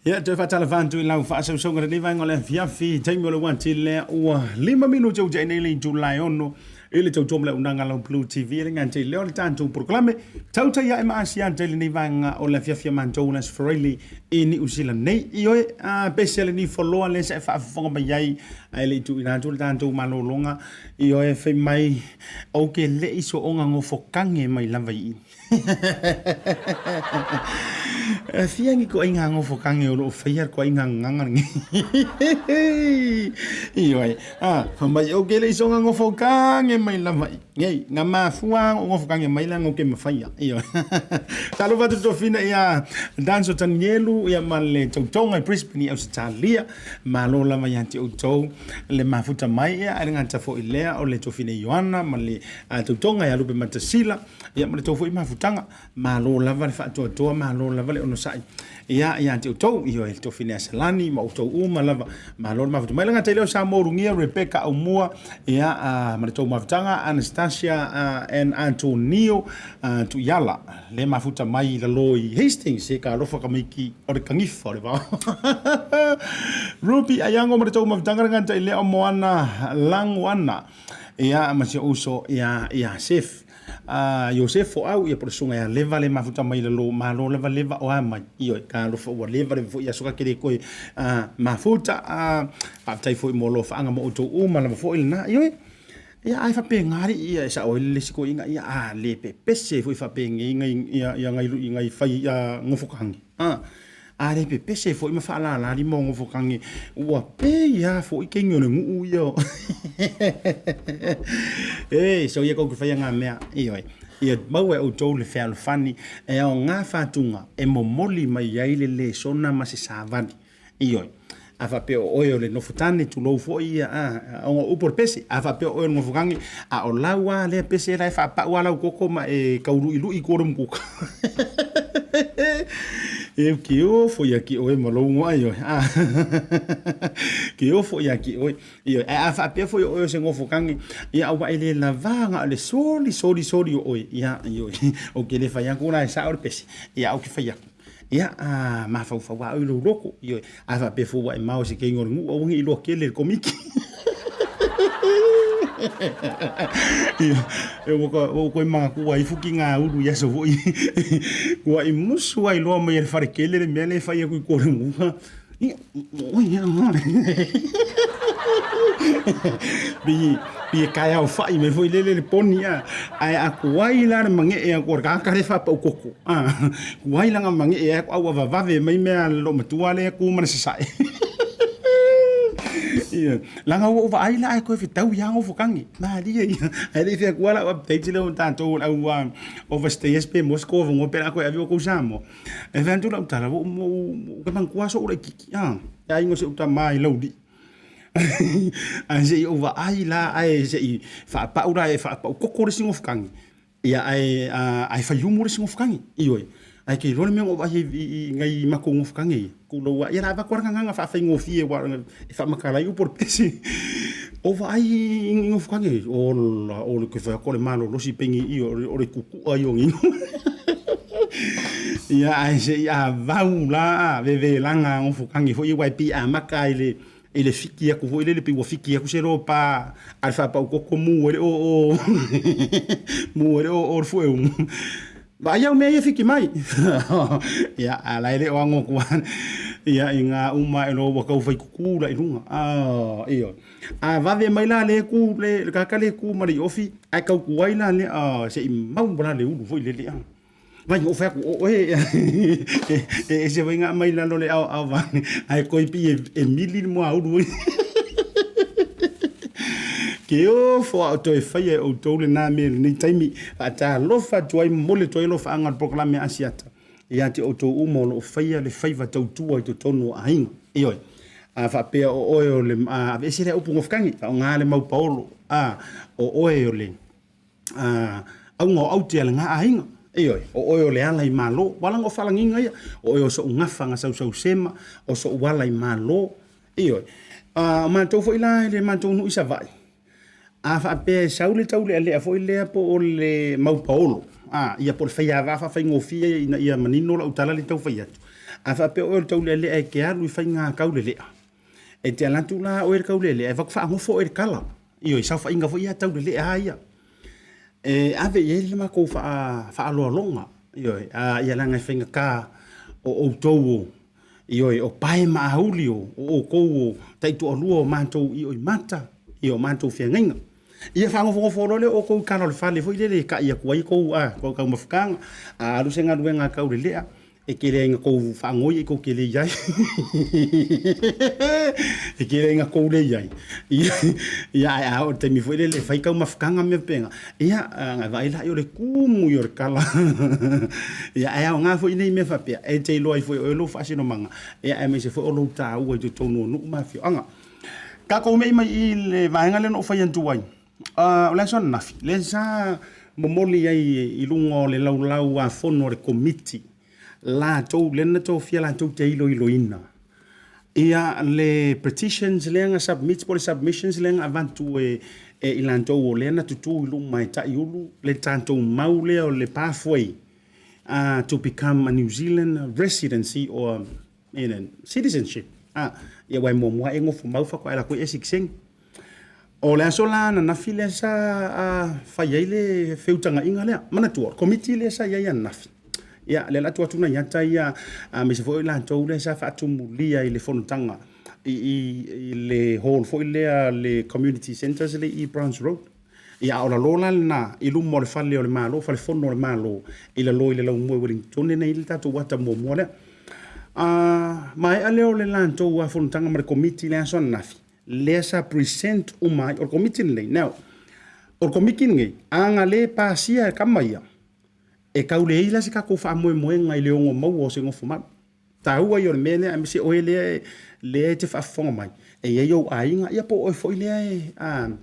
Ia, toe faatalofa atu i lau faasausauga lenei vaega o le afiafi, taimi o le uati lea ua 5 minute ua tea nei le itula e 6 i le tautua ma le auaunaga a lau Blue TV e le gata i lea o le tatou polokalame tautai ae ma Asiata i lenei vaega o le afiafi a matou le Aso Faraile i Niu Sila nei. Ioe, a pese le nifoloa lea sa e faafofoga mai ai ae le i tuuina atu le tatou malologa, ioe, fai mai ou ke le i sooga gofokange mai lava i i. E fia ni koʻiga gofokange o loo faia le koʻiga gagaga lenei. Ioe, a, fai mai ou ke le i soga gofokange mai lava i. Nei, na mafua o gofokange mai la ke mafaia. Ioe. Talofa atu tofina ia Danso Tanielu ia ma le tautoga i Brisbane i Ausetalia. Malo lava ia te outou le mafuta mai ia ai le gata foi lea o le tofina Ioana ma le tautoga ia Lupe Matasila ia ma le tou foi mafutaga. Malo lava le faatoatoa, malo lava le onosai ia ia te outou, ioe, le tofina ia Salani ma outou uma lava. Malo le mafuta mai. Le gata i lea o Samoa Ulugia, Rebecca Aumua ia ma le tou mafutaga, Anastasia and Antonio Tuiala le mafuta mai i lalo i Hastings, e ka alofa ka maiki o le kagifa o le vao. Ruby Aiango ma le tou mafutaga, le gata i lea o Moana Languana. Ia, ma si ou uso ia Iasef. A Iosefu Foau, ia po o le susuga ia Leva le mafuta mai le lo malo lava leva o a mai. Ioe, talofa ua leva leva foi aso ka ke le koe mafuta. Faafetai foi mo alofaaga mo outou uma lava foi lena. Ioe, ia ai faapena alii ia e sao ai le isi toeaina, ia a le pepese foi faapenei ngai ia ia ngai ngai fai ia gofokagi. A le pepese foi ma faalala lima o gofokagi, ua pei lava foi keini o le nuu ia. E, soia kou te faia ngā mea. Ioe, ia maua e outou le fealofani e aoga fatuga e momoli mai ai le lesona ma se savali. Ioe, a faapea o oe o le nofotane, tulou foi ia, a, ona o upu o le pese, a faapea o oe o le nofokagi, a o lau lava lea pese la e faapau lava lau koko ma e tauluilui i tua o le umukuka. E ke ofo ia ki oe ma lou igoa, ioe. A, ke ofo ia ki oe. Ioe, ae a faapea foi o oe o se nofokagi, ia aua e le lava na o le soli, soli, soli o oe. Ia, ioe, ou te le fai atu la e sao le pese, ia ae ou te fai atu. Ia, a mafaufau lava oe i lou loto, ioe, a faapea foi ua e mao i se keiga o le nuu, aua ne i iloa tele e le Komiti. Ia, e ua ou toe manatua ai fuki ngā ulu i aso foi. Ua i musu ai loa mai e le fale tele le mea lea e fai atu i tua o le nuu. Ia, pei e kaeaofa'i mai foi lele le poni a, ae a tuai la le mage'e atu a le tagata lea e faapau koko a, tuai lana mage'e atu a ua vavave mai mea a le loomatua lea e tu ma le sasa'e. Ia, leaga ua ou vaai la ae toe fetaui lava gofokagi, malie ia. Ae le i fai atua lau update lea o tatou o le au overstayers pe maua se tou avanoa pe a toe ave outou i Samoa. E fai atu lau tala, ua ou te manatua sou laitiiti, a, le aiga o si ou tama i Laulii. Ae se i ou vaai la ae se i faapau la e faapau koko le isi nofokagi, ia ae ae faiumu le isi nofokagi. Ioe, ae ke iloa le mea na ou vaai ai i nai matou nofokagi ia, tulou lava, ia o le a avatu lava le gagana faafaigofie aua e faamatala ai upu o le pese. O vaai i nofokagi, ola, o le fai atu o le malolosi pei ni, o le kukua ia o nei. Ia ae se i avau la vevelaga nofokagi foi ia aua e pei e amata i le fiki atu foi lele pei ua fiki atu se lopa a le faapaukoko mu ai le oo mu ai le oo o le fueumu. Vaai au mea ia fiki mai. Ia, a la e le o ago atu lava ia i gā uma e loa ua tau fai kukū la i luga. Ah, ioe. A vave mai la le ku le le tagata le ku ma le iofi ae tau tuai la le ah, se i mau la le ulu foi lele ah. Vai o fai atu o oe e ese foi ngā mai lalo le ao ao vane ae koi pi e mili le mua ulu. Ke ofo a o toe faia e outou lenā mea i lenei taimi, faatalofa atu ai, momoli atu ai alofaaga o le polokalame Asiata ia te outou uma o lo o faia le faiva tautua i totonu o aiga. Ioe, a faapea o oe o le, a aveese lea upu gofekagi, faaaoga le mau paolo, a, o oe o le, a, auga o aute a lena aiga. Ioe, o oe o le ala i malo, ua ala ona o faalagiga ia, o oe o so'u gafa na sausausema, o so'u ala i malo. Ioe, a o matou foi la i le matou nuu i Savaii, a faapea e sau le taulealea foi lea po o le mau paolo, a, ia po o le faiava faafaigofie ina ia manino lau tala lea e tau fai atu. A faapea o oe o le taulealea e te alu i faiga taulelea, e te alu atu la oe i le taulelea e avatu faagofo oe i le kala. Ioe, saofaiga foi ia taulelea lava ia. E ave i ai le matou faaaloaloga, ioe, a ia leaga e faigata o outou o Ioe, o pae ma auli o outou o taitoalua o matou ioimata, ia o matou feagaiga. Ia faanofonofo loa lea o outou i tala o le fale foi lele e ta'i atu ai tou a tou taumafataga. A alu se galuega a taulelea, e tele ai ina tou faanoi e tou te le i ai. E tele ai ina tou le i ai. Ia, ae a oo i le taimi foi lele e fai taumafataga ma mea faapena, Ia, ona vaai lea o le kumu ia o le kala. Ia, ae aoga foi nei mea faapea, e te iloa ai foi e oe lou faasinomaga, ia, aemaise foi o lou taua i totonu o nuu ma afioaga. Tatou me'i mai i le vaega lea na ou fai atu ai, o le aso ananafi, lea sa momoli ai i luga o le laulau a fono a le Komiti latou, lea na tofia latou te iloiloina ia le petitions lea na submit po o le submissions lea na avatu e i latou o lea na tutu i luma e taiulu le tatou mau lea o le pathway to become a New Zealand residency or citizenship. Ia aua e muamua e nofo mau faatoa e alu atu ai e sitiseni. O le aso la ananafi lea sa fai ai le feutagaiga lea. Manatua, o le Komiti lea sa i ai ananafi, ia, lea o le a tuu atu nai ata ia, aemaise foi o i latou lea sa faatumulia i le fonotaga i i i le hall foi lea le Community Centres lea i Browns Road. Ia, a o lalo la lena i luma o le fale o le Malo, fale fono o le Malo i lalo i le laumua i Uelintone na i ai le tatou ata muamua lea. A maea lea o le latou fonotaga ma le Komiti i le aso ananafi, lea sa present uma ai, o le Komiti lenei, now, o le Komiti lenei, a na le pasia e tama ia, e tau leai la se tatou faamoemoega i le ono maua o se nofomau. Taua ia o le mea lea aemaise oe lea lea e te faafofoga mai, e i ai ou aiga, ia po o oe foi lea e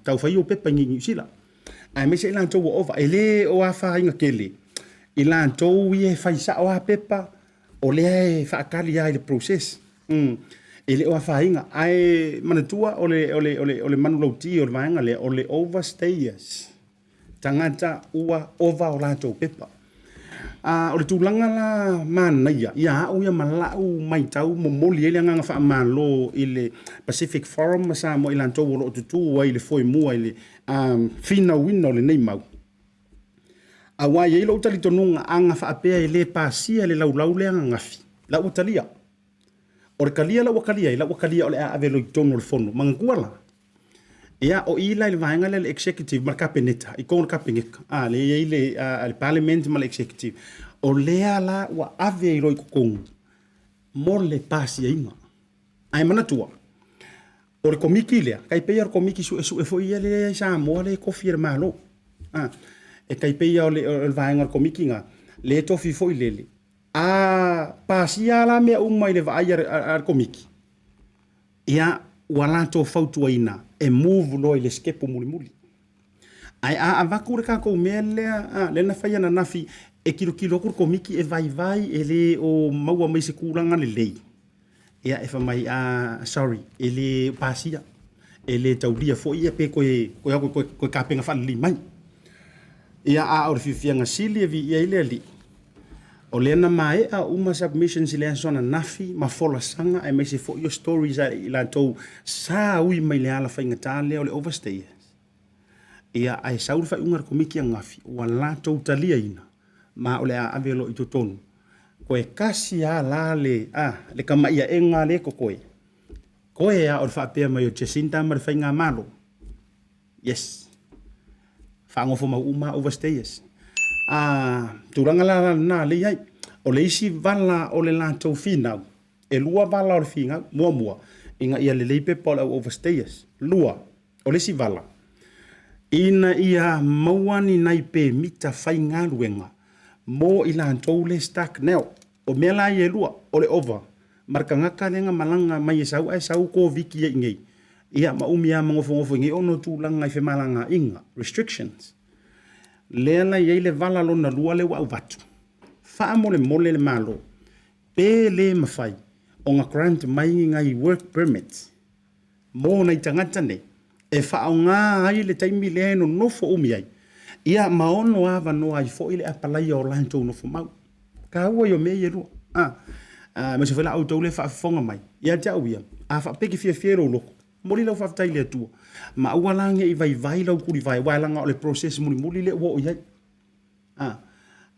tau fai ou pepa i Niu Sila, aemaise i latou ua ova. E le o afaina tele i latou ia e fai sao lava pepa, o lea e faatali lava i le process. E le o afaina. Ae manatua o le, o le, o le, o le manulauti o le vaega lea, o le overstayers, tagata ua ova o latou pepa. A o le tulaga la manaia ia au ia ma lau matau, momoli ai le agaga faamalo i le Pacific Forum ma Samoa i latou o lo o tutu ai i le foemua i le finauina o lenei mau. Aua e i ai lou talitonuga a na faapea e le pasia le laulau lea ananafi, la ua talia. O le talia la ua talia ai, la ua talia o le a ave loa i totonu o le fono. Manatua la, ia o i la i le vaega lea le executive ma le Kapeneta, i totonu o le Kapeneta, a, lea e i ai le, a, le Parliament ma le executive, o lea la ua ave ai loa i totonu mo le pasiaina. Ae manatua, o le Komiti lea, tai pei lava o le Komiti Suesue foi ia lea i Samoa lea e tofi e le Malo. A, e tai pei lava o le, o le vaega o le Komiti lena, lea e tofi foi lele, a pasia lava la mea uma i le vaai a le Komiti, ia, ua latou fautuaina e move loa i le sitepu mulimuli. Ae a avatu le tatou mea lea, a, lea na fai ananafi e tilotilo atu le Komiti e vaivai e le o maua mai i se tulaga lelei, ia e fai mai, a, sorry, e le pasia, e le taulia foi, ia pe toe, toe o atu e toe tapena faalelei mai. Ia, a o le fiafiaga sili e viia ai le Alii, o lea na maea uma submissions i le aso ananafi ma folasaga aemaise foi o stories a i latou sa ui mai le ala faigata lea o le overstayers. Ia, ae sau le faaiuga a le Komiti ananafi, ua latou taliaina ma o le a ave loa i totonu. Toe tasi lava la le, a, le tamaiaega lea e totoe, toe lava o le faapea mai o Jacinta ma le faigamalo. Yes. Faanofomau uma lava overstayers. A, tulaga la lena lea e i ai. O le isi vala o le latou finau, e lua vala o le finau. Muamua, ina ia lelei pepa o le au overstayers. Lua, o le isi vala, ina ia maua ni nai pemita faigaluega mo i latou le stuck now. O mea la ia e lua, o le ova ma le tagata lea na malaga mai e sau ae sau Koviti ai i inei, ia ma umi lava ma nofonofo i inei ona o tulaga i femalagaaiga, restrictions. Lea la e i ai le vala lona lua lea ua avatu, faamolemole le Malo pe le mafai ona grant mai ni nai work permits mo nai tagata nei e faaaoga ai le taimi lea e nonofo umi ai, ia ma ono avanoa ai foi le apalaia o latou nofomau. Taua ia o mea ia e lua. A, aemaise foi la outou lea e faafofoga mai, ia te au ia, a faapea e te fiafia i lou loto, momoli lau faafetai i le Atua, ma aua la ne i vaivai lau tulivae, aua leaga o le process mulimuli lea ua oo i ai. A,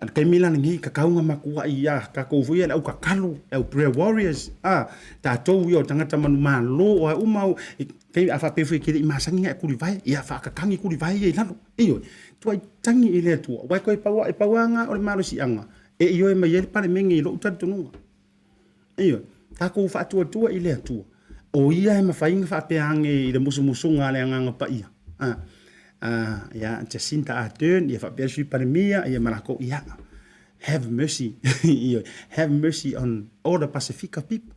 o le taimi la lenei, tatau ona matuai ia tatou foi ia le au tatalo, le au prayer warriors, a, tatou ia o tagata manumalo, o a uma, a faapea foi e te le i masani ona e tulivae, ia faakakagi tulivae ia i lalo. Ioe, tuai tagi i le Atua, aua e toe pau, e pau lava lena o le malosiaga e ioe mai ai le Palemene i lou talitonuga. Ioe, tatou faatuatua i le Atua, o Ia e mafai ona faapea ane i le musumusuga a le Agaga Paia, a, a, ia, Jacinta Ardern, ia faapea le Sui Palemia, ia ma latou, ia, have mercy, ioe, have mercy on all the Pasifika people.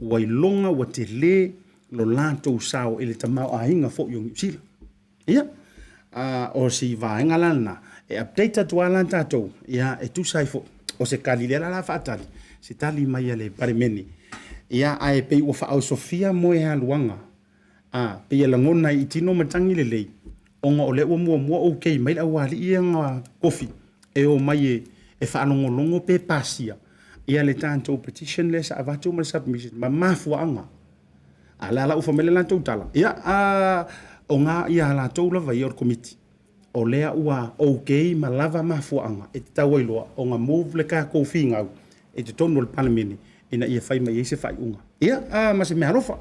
Ua iloga, ua tele lo latou sao i le tamaoaiga foi o Niu Sila. Ia, a, o si vaega la lena, e update atu lava la tatou, ia, e tusa ai foi, o se tali lea la la faatali, se tali mai a le Palemene. Ia, ae pei ua faaosofia moealuaga, a, pei e lagona ai i tino matagi lelei, ona o lea ua muamua okay mai le aualii ia na tofi e omai e, e faalogologo pe pasia ia le tatou petition lea sa avatu ma le submission ma mafuaaga. A o le a la ufa mai le latou tala, ia, a, O ngā ia a latou lava ia o le Komiti, o lea ua okay ma lava mafuaaga e tatau ai loa ona move le tatou finau i totonu o le Palemene ina ia fai mai ai se faaiuga. Ia, a, ma se meaalofa.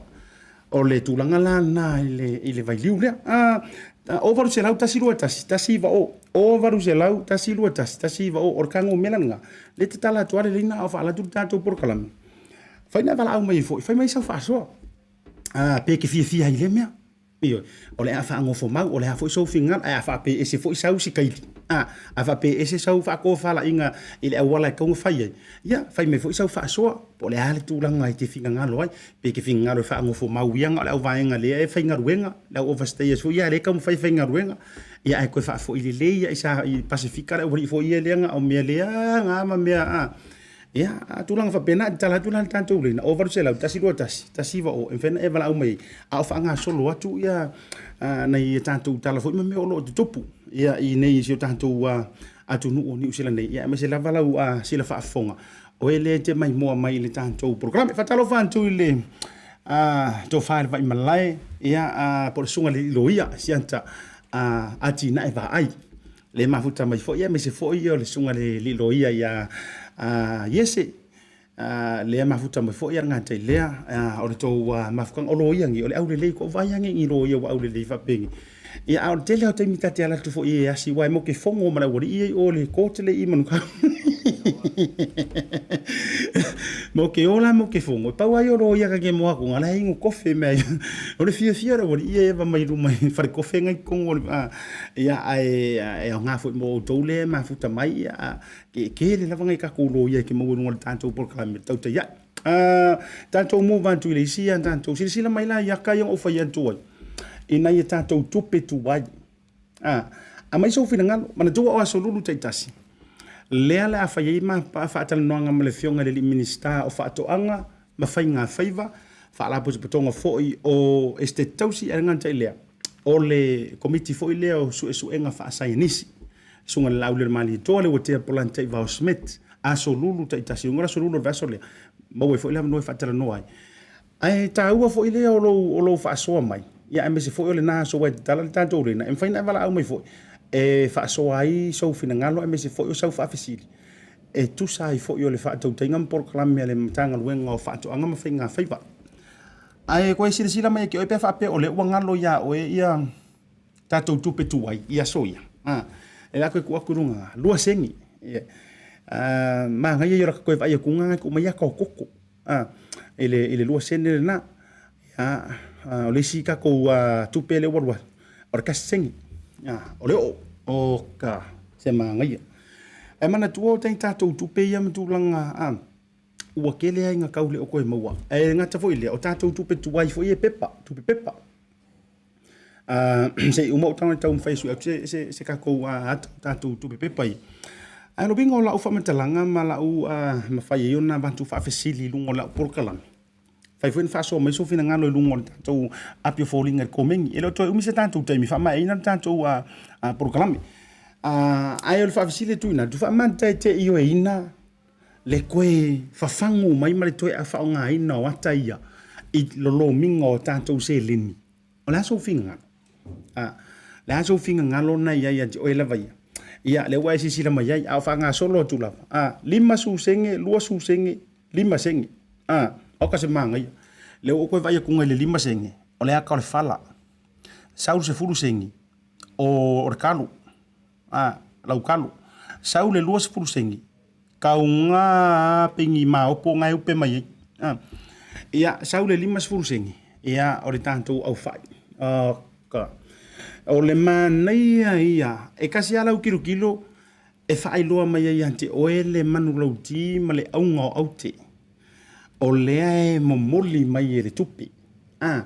O le tulaga la lena i le, i le vailiu lea. A, 0800 121 190, 0800 121 190, o le tagomela lena, lea e tatala atu lava le laina a o faalu atu le tatou polokalame. Fai na valaau mai ai foi, fai mai sau faasoa. A, pe e te fiafia ai i lea mea. Ioe, o le a faagofomau, o le a foi sou finagalo, ae a faapea e ese foi sau sikaili, a, a faapea e ese sau faatofalaiga i le auala e tatau ona fai ai, ia, fai mai foi sau faasoa, po o le a le tulaga e te finagalo ai, pe e te finagalo e faagofomau ia na o le auvaega lea e faigaluega, le au overstayers foi ia lea e taumafai e faigaluega, ia ae toe faafoi lelei lava i sa, i Pasefika le aualii foi ia lea na o mea leaga lava ma mea, a. Ia, a tulaga faapena, e tatala atu la le tatou laina, 0800 121 190 e mafai ona e valaau mai ai, a o faagasolo atu ia nai a tatou tala foi ma mea o lo o tutupu ia i inei i si o tatou atunuu o Niu Sila nei, ia aemaise lava lau sila faafofoga, o e lea e te maimoa mai i le tatou polokalame. Faatalofa atu i le tofa i le Vaimalae, ia, po o le susuga i le Loia Siata Atinae Vaai. Le mafuta mai foi aemaise foi o le susuga i le loia ia Iese, lea mafuta mai foi a le gata i lea o le tou mafutaga. O loia nei, o le aulelei, ua ou vaai lava nei i loia ua aulelei faapenei. Ia, a o le tele lava o taimi ta te alu atu foi e asi, aua e matou te fono ma le aualii ia i o i le court lea i Manukau. Matou te o la matou te fono, e pau lava ia o loia ta te moa atu, la e inu kofe mea ia. O le fiafia o le aualii ia e eva mai luma i falekofe na i totonu o le, Ia, ae e aoga foi mo outou lea e mafuta mai, ia, e tele lava nai tatou loia e te maua i luga o le tatou polokalame tautai ae. Tatou move atu i le isi a tatou silasila mai la i aka ia na ou fai atu ai i nai a tatou tupe tuai. Aumai sou finagalo, manatua o aso lulu taitasi lea le a fai ai ma faatalanoaga ma le Afioga i le alii Minisita o Faatoaga ma Faiga Faiva, Faalapotopotoga foi o Esetete Tausi, ae le gata i lea, o le Komiti foi lea o Suesuega Faasaienisi, Susuga i le Laaulialemalietoa Leuatea Polataivao Schmidt, aso lulu taitasi, o le aso lulu o le vaiaso lea, maua ai foi le avanoa e faatalanoa ai. Ae taua foi lea o lou, o lou faasoa mai, ia aemaise foi o lena aso ua e tatala le tatou laina, e mafai ona e valaau mai foi e faasoa ai sou finagalo aemaise foi o sau faafesili e tusa ai foi o le faatautaiga ma polokalame a le Matagaluega o Faatoaga ma Faiga Faiva. Ae koe silasila mai ia te oe pe a faapea o lea ua galo iā oe ia tatou tupe tuai i aso ia. A, e la koe tuu atu i luga, 2 sene. Ia. A, manaia ia o lata toe vaai atu nga tuu mai ata o koko. A, i le, i le 2 sene lena. Ia, a, o le isi tatou tupe lea ua alu atu, o le 1 sene. A, o le oo. O ka, se manaia. Ae manatua o tatou tupe ia ma tulaga, a, ua tele lava ina tau le o toe maua. Ae gata foi i lea, o tatou tupe tuai foi ia pepa, tupe pepa. Se i uma ou tago e taumafai e sue atu se, se, se tatou ata o tatou tupe pepa ia. Ae o le uiga o lau faamatalaga ma lau mafai ai ona avatu faafesili i luga o lau polokalame, fai foi ona faasoa mai sou finagalo i luga o le tatou api o foliga i le komeni. E le o toe umi se tatou taimi faamaeaina le tatou polokalame. Ae o le faafesili e tuuina atu, faamata e te ioeina le toe fafagu mai ma le toe faaaogaina o ata ia i lolomiga o tatou seleni. O le a sou finagalo? A, le a sou finagalo na i ai ia te oe lava ia? Ia, lea ua e silasila mai ai, a o faagasolo atu lava, a, 5 sene, 2 sene, 5 sene. A, oka se manaia. Lea ua ou toe vaai atu i le 5 sene, o le ata o le fala. Sau le 10 sene, o le kalo. A, lau kalo. Sau le 20 sene, kauga peni maopo nga e upe mai ai. A, ia, sau le 50 sene, ia, o le tatou aufai. Oka. O le manaia ia, e kasi lava lau tilotilo e faailoa mai ai ia te oe le manulauti ma le auga o aute. O lea e momoli mai e le tupe. A,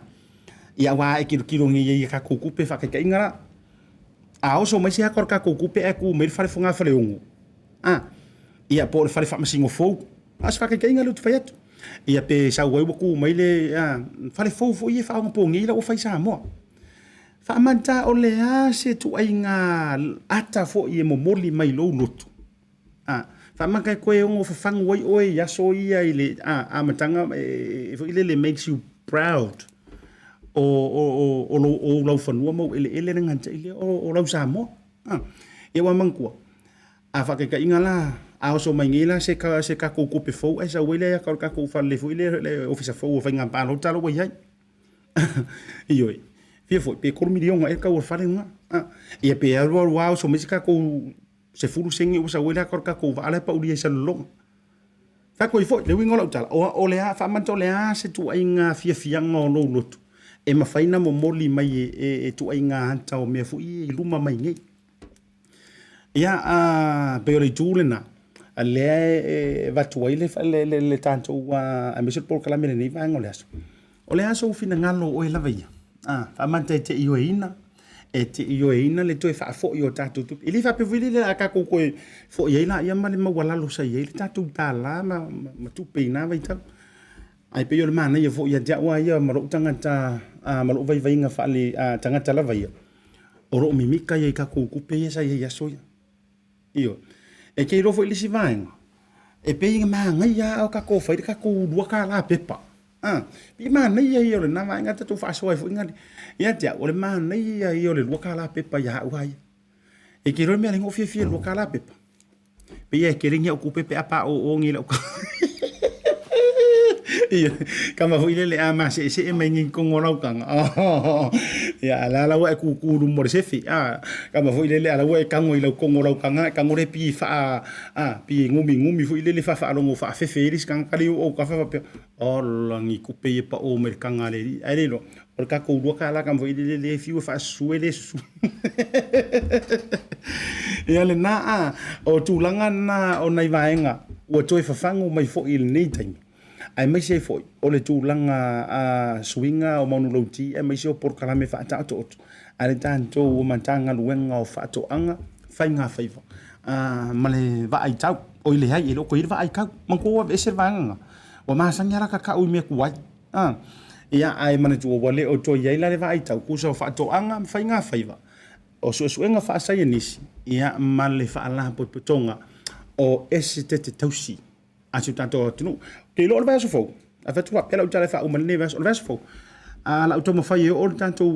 ia, aua e tilotilo nei i ai tatou tupe faataitaiga la. A oso mai se ata o le tatou tupe ae tu mai le fale fogafaleono, a, ia, po o le fale faamasino fou. A o se faataitaiga lea ou te fai atu. Ia pe sau ai ua tu mai le fale fou foi ia faaonaponei la ua fai i Samoa. Faamata o le a se ituaiga ata foi e momoli mai lou loto? A, faamata e toe ono fafagu ai oe i aso ia i le amataga foi lele makes you proud. o o o o ou laufanua ma ou eleele le gata'i lea o lau Samoa. Ia ua manatua, a faataitaiga la, a oso mai nei la se se tatou tupe fou ae sau ai lea o le tatou fale foi lea, le ofisa fou o faiga palota la ua i ai. Ioe, fia foi pe $3 miliona ea le tau o le fale lena. Ia pe alu alu lava oso mai se tatou 10 sene ua sau ai le ata o le tatou vaa la e paulia i Salelologa. Fai atu ai foi, le uiga o lau tala, o le a, faamata o le a se tuuaiga fiafiaga o lou loto e mafai ona momoli mai e tuuaiga ata o mea foi ia i luma mai nei. Ia, pei o le itu lena, lea e avatu ai le tatou, aemaise o le polokalame i lenei vaega o le aso. O le a sou finagalo o oe lava ia? Faamata e te ioeina, e te ioeina le toe faafoi o tatou tupe. E le faapea foi lele o le a tatou toe foi ai laia ma le maualalo sa i ai le tatou $ ma tupe i na vaitau. Ae pei o le manaia foi ia te au lava ia ma lou tagata, ma lou vaivaiga faale-tagata lava ia, o loo mimita ia i tatou tupe ia sa i ai i aso ia. Ioe. E te iloa foi le isi vaega, e pei e manaia lava o tatou fai le tatou $2 pepa. Pei e manaia ia o lena vaega tatou faasoa ai foi na. Ia te au, o le manaia ia o le $2 pepa ia au lava ia. E te iloa le mea e ala ai ona ou fiafia i le $2 pepa? Pei e tele ni au tupe pe a paoo nei lau Ia, kama foi lele a maseesee mai nei totonu o lau taga. Ia, a o la la ua e tutu i luma o le sefe. Kama foi lele a o la ua e tago i lau totonu o lau taga, e tago lea pei e faa, pei e gumigumi foi lele faafaalogo faafefe ai le isi tagata lea i ou autafa faapea, ola ni tupe ia e pao mai le taga a le alii. Ae le iloa, o le tatou $2 kama foi lele lea e fiu e faasusu e le susu. Ia lena, o tulaga na o nai vaega ua toe fafagu mai foi i lenei taimi, aemaise ai foi o le tulaga suiga o manulauti aemaise o polokalame faataotooto a le tatou Matagaluega o Faatoaga, Faigafaiva ma le Vaai Tau. Oi leai, e le o toe i ai le Vaai Tau. Manatua ua aveese le vaega lena, ua masani lava la ta tau i mea tuai. Ia, ae manatua ua le o toe i ai la le vaai tau tusa o faatoaga ma faigafaiva, o suesuega faasaienisi, ia, ma le faalapotopotoga o esetete tausi a si o tatou atunuu. Ou te iloa o le vaiaso fou, a fai atu faapea lau tala e faauma i lenei vaiaso, o le vaiaso fou, o le a ou taumafai e oo le tatou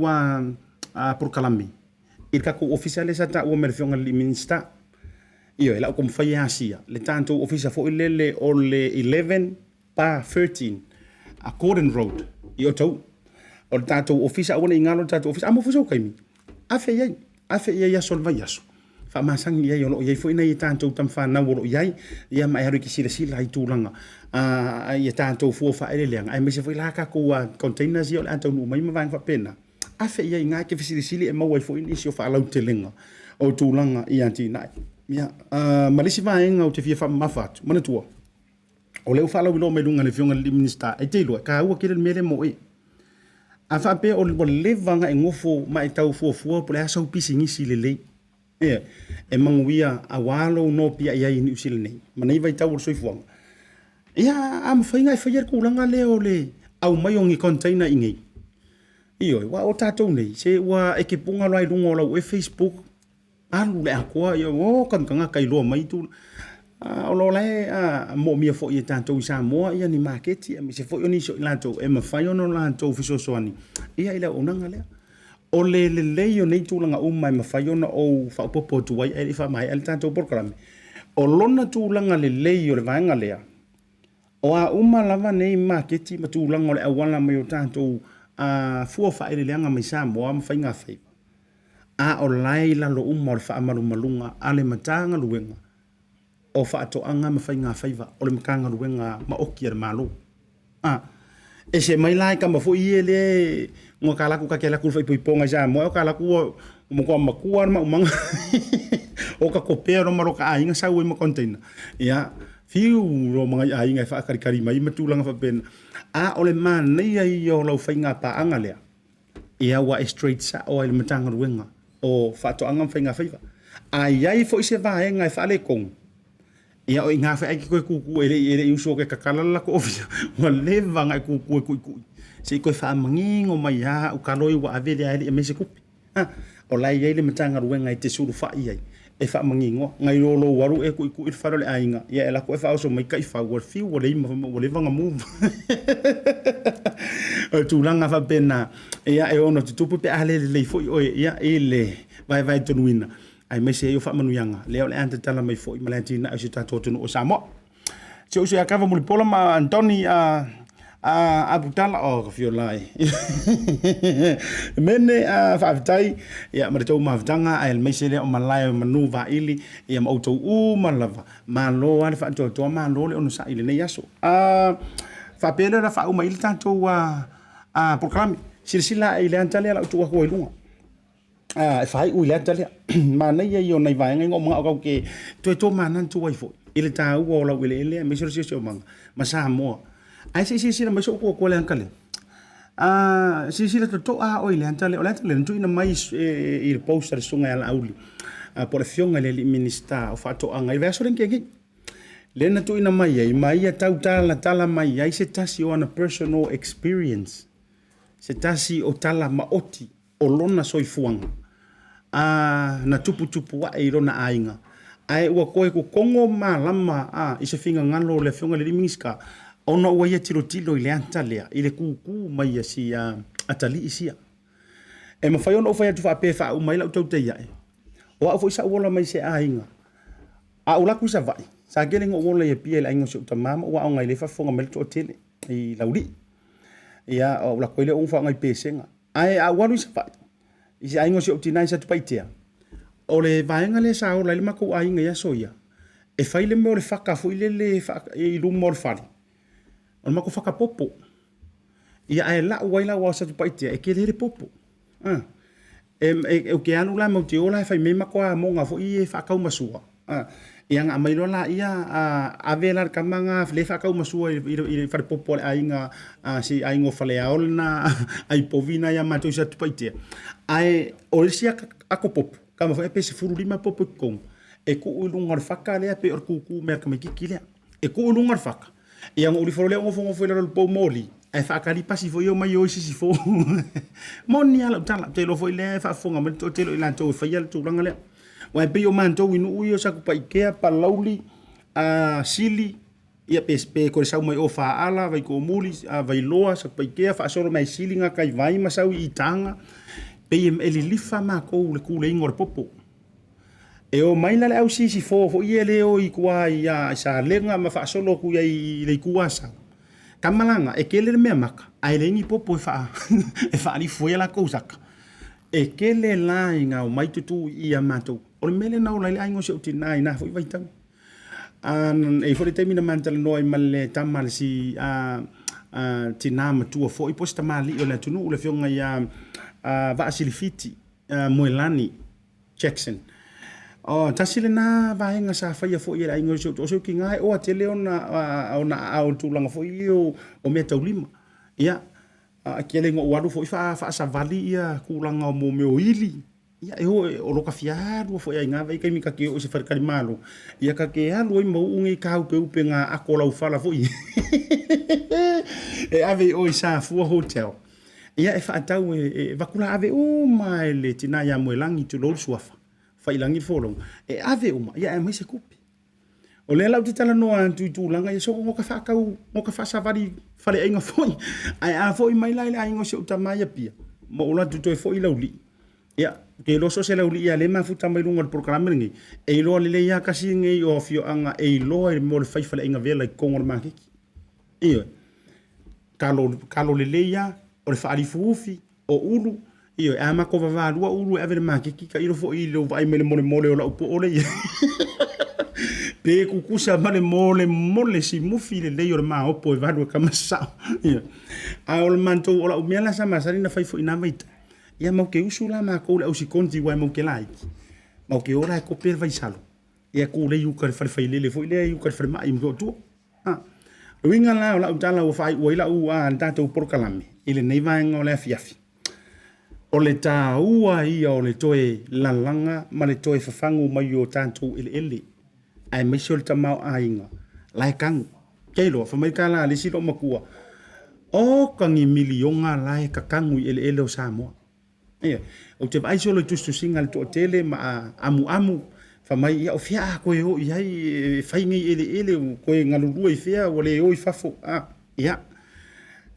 polokalame i le tatou ofisa lea sa taua mai e le Afioga i le Minisita. Ioe, o le a ou taumafai e asia le tatou ofisa foi lele o le 11 Pa 13 a Gordon Road i Otahuhu. O le tatou ofisa, aua ne i galo le tatou ofisa. A mo foi sou taimi, afe i ai, afe i ai i aso o le vaiaso. Faamasani i ai, o lo o i ai foi nai a tatou tamafanau o lo o i ai, ia ma e alu e te silasila i tulaga i a tatou fua faaeleeleaga, aemaise foi la tatou containers ia o le a taunuu mai ma vaega faapena. Afe i ai i ina e te fesilisili e maua ai foi nisi o faalautelega o tulaga i atinae. Ia, ma le isi vaega ou te fia faamamafa atu, manatua, O lea ua faalauiloa mai luga e le Afioga i le Minisita, e te iloa, e taua tele le mea lea mo oe. A faapea ua leva ona e nofo ma e tau fuafua po o le a sau pisinisi lelei, e, e manuia aua lou nopiai ai i Niu Sila nei ma nei vaitau o le soifuaga, ia, a mafai ona e faia le tulaga lea o le aumai o ni container i inei. Ioe, aua o tatou nei, se ua e te puna loa i luga o lau oe Facebook, Alu le atoa, ia o ka tagata iloa mai tu. O lo o la e moomia foi e tatou i Samoa ia ni maketi aemaise foi o nisi o i latou e mafai ona latou fesoasoani ia i le auaunaga lea. O le lelei o nei tulaga uma e mafai ona ou faaopoopo atu ai ae le i faamaea le tatou polokalame, o lona tulaga lelei o le vaega lea, o a uma lava nei maketi ma tulaga o le auala mai o tatou fua faaeleeleaga mai Samoa ma faigafaiva, a o la e i lalo uma o le faamalumaluga a le Matagaluega o Faatoaga ma Faigafaiva, o le Matagaluega maoti a le Malo. A, ese mai la i tama foi ia lea e ua ta alu atu ta te alu atu i le faaipoipoga i Samoa, ae ta alu atu ua matua matua lava le maumaga o ta topea loa ma lota aiga sau ai ma container. Ia, fiu loa ma nai aiga e faatalitali mai ma tulaga faapena. A o le manaia ia o lau faiga paaga lea, Ia ua e straight sao ai i le Matagaluega o Faatoaga ma Faigafaiva. A i ai foi se vaega e faaletonu, ia o i ina foi ae te toe tutu e le i e le i usu e tatala le latou ofisa, ua leva ona e tutu e tuitui se i toe faamanino mai lava au talo ia ua ave lea e le i aumai se tupe. A, o la e i ai le Matagaluega e te sulufai i ai. e faamaginoa nai lo lou alu e tuitui le fale o le aiga, ia e alu atu e faaoso mai taifau ua fiu ua leima fai mai ua leva ona move. O le tulaga faapena, ia e ono tutupu pe a le lelei foi oe ia i le vaevaetonuina aemaise ai o faamanuiaga lea o le a tatala mai foi ma le atinae o si o tatou atunuu o Samoa. Si ou uso ia Kava Mulipola ma Antoni a Aputala, oh ka fio la e. Mene a faafetai ia ma le tou mafutaga aemaise lea o malae o manu vaili ia ma outou uma lava. Malo lava le faatoatoa, malo le onosai i lenei aso. A faapea lea o le a faauma ai le tatou polokalame. Silasila ae i le ata lea o le a ou tuu atu ai i luga. E faaiu i le ata lea. Manaia ia o nai vaega ia na ou manao tatou te toe tomanatu ai foi i le taua o laueleele aemaise o le siosiomaga ma Samoa. Ae se i silasila mai, se i ou tuu atua le ata lea. Silasila totoa lava oe i le ata lea. O le ata lea na tuuina mai i le post a le Susuga ia Laauli po o le Afioga i le alii Minisita o Faatoaga i le vaiaso lea na tea nei. Lea na tuuina mai ai ma ia tau talatala mai ai se tasi o ana personal experience, se tasi o tala maoti o lona soifuaga, a na tuputupu ae i lona aiga, ae ua toe totogo malama a i se finagalo o le Afioga i le alii Minisita, ona ua ia tilotilo i le ata lea i le tutu mai a si atalii sia. E mafai ona ou fai atu faapea e faauma ai lau tautai ae, o au foi sa ou ola mai i se aiga, a ou alu atu i Savaii, sa tele ina ou ola i Apia i le aiga o si ou tama ma ou aoga ai, o lea e faafofoga mai le toatele i Laulii. Ia, ou alu atu ai lea ou faaaoga i Pesega. Ae a ou alu i Savaii, i se aiga o si ou tina i Satupaitea, o le vaega lea sa ola ai le matou aiga i aso ia, e fai le mea o le fata foi lele i luma o le fale, o le matou fata popo. Ia ae lau ai la aua o Satupaitea e tele le popo. Ou te alu la matou te o la e fai mai matou amoga foi ia e faataumasua, ia ona aumai loa laia ave la le tama lena lea e faataumasua i le falepopo a le aiga a si aiga o Faleao lena ai povi lena ia matou i Satupaitea. Ae o le isi ato popo, tama foi pe 15 popo i totonu, e tuu i luga o le fata lea pei o le tutu mai a le tamaititi lea. E tuu i luga o le fata, ia ona ou alu ifo loa lea ou nofonofo i lalo o le poumoli, ae faatali pasi foi ia omai e o i sisifo. Moni lava lau tala, ou te iloa foi lea e faafofoga mai le toatele o i latou e faia le tulaga lea. Aua e pei o matou i nuu ia o Satupaitea, Palauli, Sili, ia pe, pe toe sau mai o Faala, Vaitoomuli, Vailoa, Satupaitea, faasolo mai Sili, Gataivai ma sau i Itaga, pei e lilifa matou i le tuleiga o le popo. E o mai la le au sisifo foi ia le o i tua i Salega ma faasolo atu i ai i le itu Asau. Tama la na, e tele le mea maka, ae leai ni popo e faa e faalifu ai a latou saka. E tele la ina omai tutu i i ia matou. O le mea lea na ola ai le aiga o si ou tina i na foi vaitau. E i ai foi le taimi na ma talanoa ai ma le tama a le si tina matua foi po o se tamalii o le atunuu le afioga ia Vaasilifiti Moelani Jackson. O, tasi lena vaega sa faia foi e le aiga o si ou, o si ou tina e oa tele ona, ona aao i le tulaga foi lea o, o meataulima. Ia, a tele ina ou alu foi faasavali ia tulaga o mea o ili, ia e o, o lo ta fia alu foi lava i na vaitaimi ta te oo i se faletalimalo, ia ta te alu ai ma uu nei tāupeupega ato laufala foi e ave i o i Safua Hotel. Ia e faatau e avatu la ave uma e le tina ia Moelagi tulou le suafa, Faiilagi le folauga, e ave uma ia ae aumai se tupe. O lea la ou te talanoa atu i tulaga ia, so no ka faatau, no ka faasavali faleaiga foi. Ae a foi mai la i le aiga o si ou tama i Apia, ma ou alu atu toe foi i Laulii, ia, ou te iloa so o se Laulii lava lea e mafuta mai luga o le polokalame lenei, e iloa lelei lava tasi lenei o afioaga e iloa i le mea o le fai faleaiga vela i totonu o le maketi. Ioe. Kalo, kalo lelei lava, o le faalifuufi, o ulu, ioe, a matou vavalua ulu e ave i le maketi, tailo foi i lou vaai mai i le molemole o lau poo lea i ai. Pe tutusa ma le molemole simufi lelei o le maopo e valu e kama sao. Ioe. A o le matou, o lau mea la sa masani ona fai foi i na vaitau, ia matou te usu la matou le au sikonti aua matou te laiti, matou te o la e kope le vaisalo, ia tulei i uka i le fale failele foi lea i uka i le falemai i Motootua. O le uiga la o lau tala ua faaiu ai lau le tatou polokalame i lenei vaega o le afiafi, o le taua ia o le toe lalaga ma le toe fafagu mai o tatou eleele, aemaise o le tamaoaiga la e tanu. Ke iloa, fai mai le tala a le isi loomatua, oka ni miliona la e tatanu i eleele o Samoa. Ioe. Ou te vaai solo i tusitusiga a le toatele ma amuamu. Fai mai, Ia o fea a koe o i ai e fai nei eleele ua koe galulue i fea ua le o i fafo, a? Ia,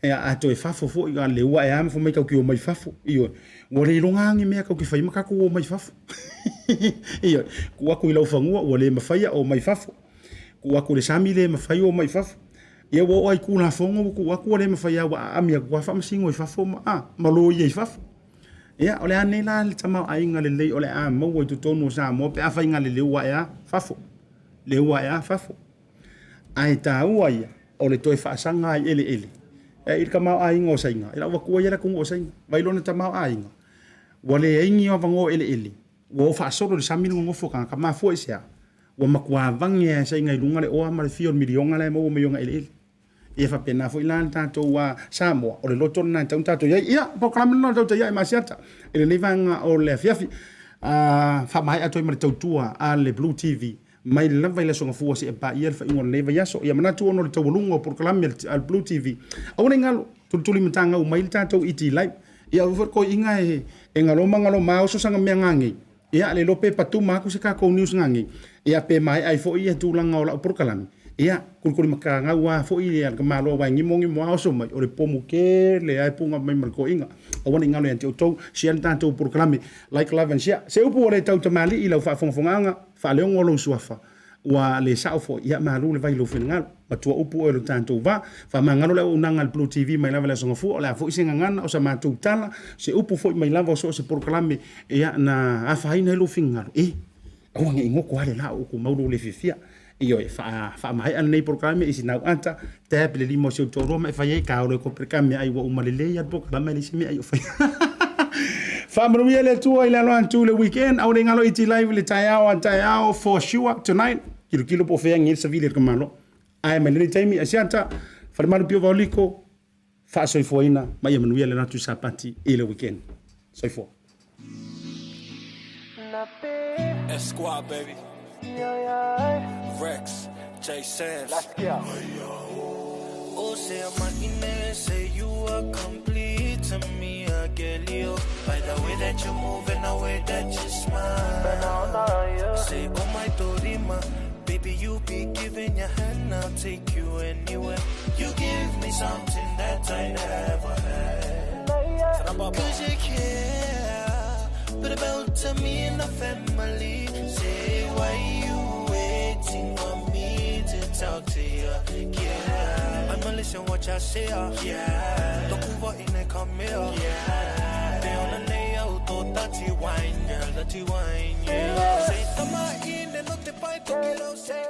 ia a toe fafo foi a le ua e a ma fai mai tatou te omai fafo. Ioe, ua le iloga lava ni mea tatou te fai ma tatou omai fafo. Ioe, tuu atu i laufanua ua le mafai ona omai fafo. Tuu atu i le sami le mafai omai fafo. Ia ua oo lava i Tulafono ua tuu atu ua le mafai lava ua aami atu lava Faamasino i fafo ma, a, ma loia i fafo. Ia, o le a nei la le tamaoaiga lelei o le a maua i totonu o Samoa pe afai na le leu ae a fafo, leu ae a fafo. Ae taua ia o le toe faasaga ai eleele i le tamaoaiga o Saina. I lau atua ia le atunuu o Saina, vaai lona tamaoaiga, ua leai ni avanoa eleele, ua o faasolo i le sami le nonofo o tagata. Mafua i se a? Ua matua vage lava e Saina i luga le oa ma le fia o le miliona la e maua mai ona eleele. Ia faapena foi la le tatou Samoa, o le loto lena e tatau ona tatou i ai. Ia, o polokalame lena o le Tautai Ae Masiata i lenei vaega o le afiafi. Faamaea atu ai ma le tautua a le Blue TV mai lava i le Aso Gafua seia paia le faaiuga o lenei vaiaso. Ia manatu ona o le taualuga o polokalame a le Blue TV, aua ne i galo, tulitulimatagau mai le tatou ET Live. Ia aua foi le toeaiina e galoma galoma oso sana mea gagei, Ia, le iloa pe patuma atu se tatou news nanei, ia pe maea ai foi ia tulaga o lau polokalame, ia, kulikuli-matagau lava foi le tamaloa aua e gimogimo lava oso mai, o le pomu tele lava e puna mai ma le toeaina. Aua ne i galo ia te outou, share le tatou polokalame, like, love and share. Se upu ua le tautamalii i lau faafogafogaaga, faaleogo lou suafa, Ua le sao foi, ia malu le vai i lou finagalo. Matua upu oe i lo tatou va. Faamagalo le auaunaga a le Blue TV mai lava i le Aso Gafua, o le a foi se gagana, o sa matou tala, se upu foi mai lava o so o se polokalame, ia, na afaina ai lou finagalo. E, aua ne i goto lava le la o ou tumau lou le fiafia. Ioe, faamaea lenei polokalame i sina au ata, tap i le lima o si ou toalua ma e fai ai, ka olo e kope ka meaai ua uma lelei lava le polokalame e leai se mea o faia. Faamanuia le Atua i le alo atu i le weekend, aua ne i galo iti live i le taeao a taeao for sure tonight. Kilokilo po o fea e agi ai le savili a le tamaloa. Ae mai lenei taimi, Asiata, Falemalu Pio Vaoliko, faasoifuaina ma ia manuia le alo atu i Sapati i le weekend. Soifua. S-Squad baby Rex J Sam's Oh say I'm say you are complete to me I get you By the way that you move and the way that you smile Say oh my Dorima Baby you be giving your hand I'll take you anywhere You give me something that I never had Cause you care But about to me and the family Say why you waiting for me to talk to you Yeah I'ma listen what I say yeah Tokuwa ine come here Yeah Te ona nei au tō tati wine girl Tati wine yeah Say tama ine no te pai toki rau Say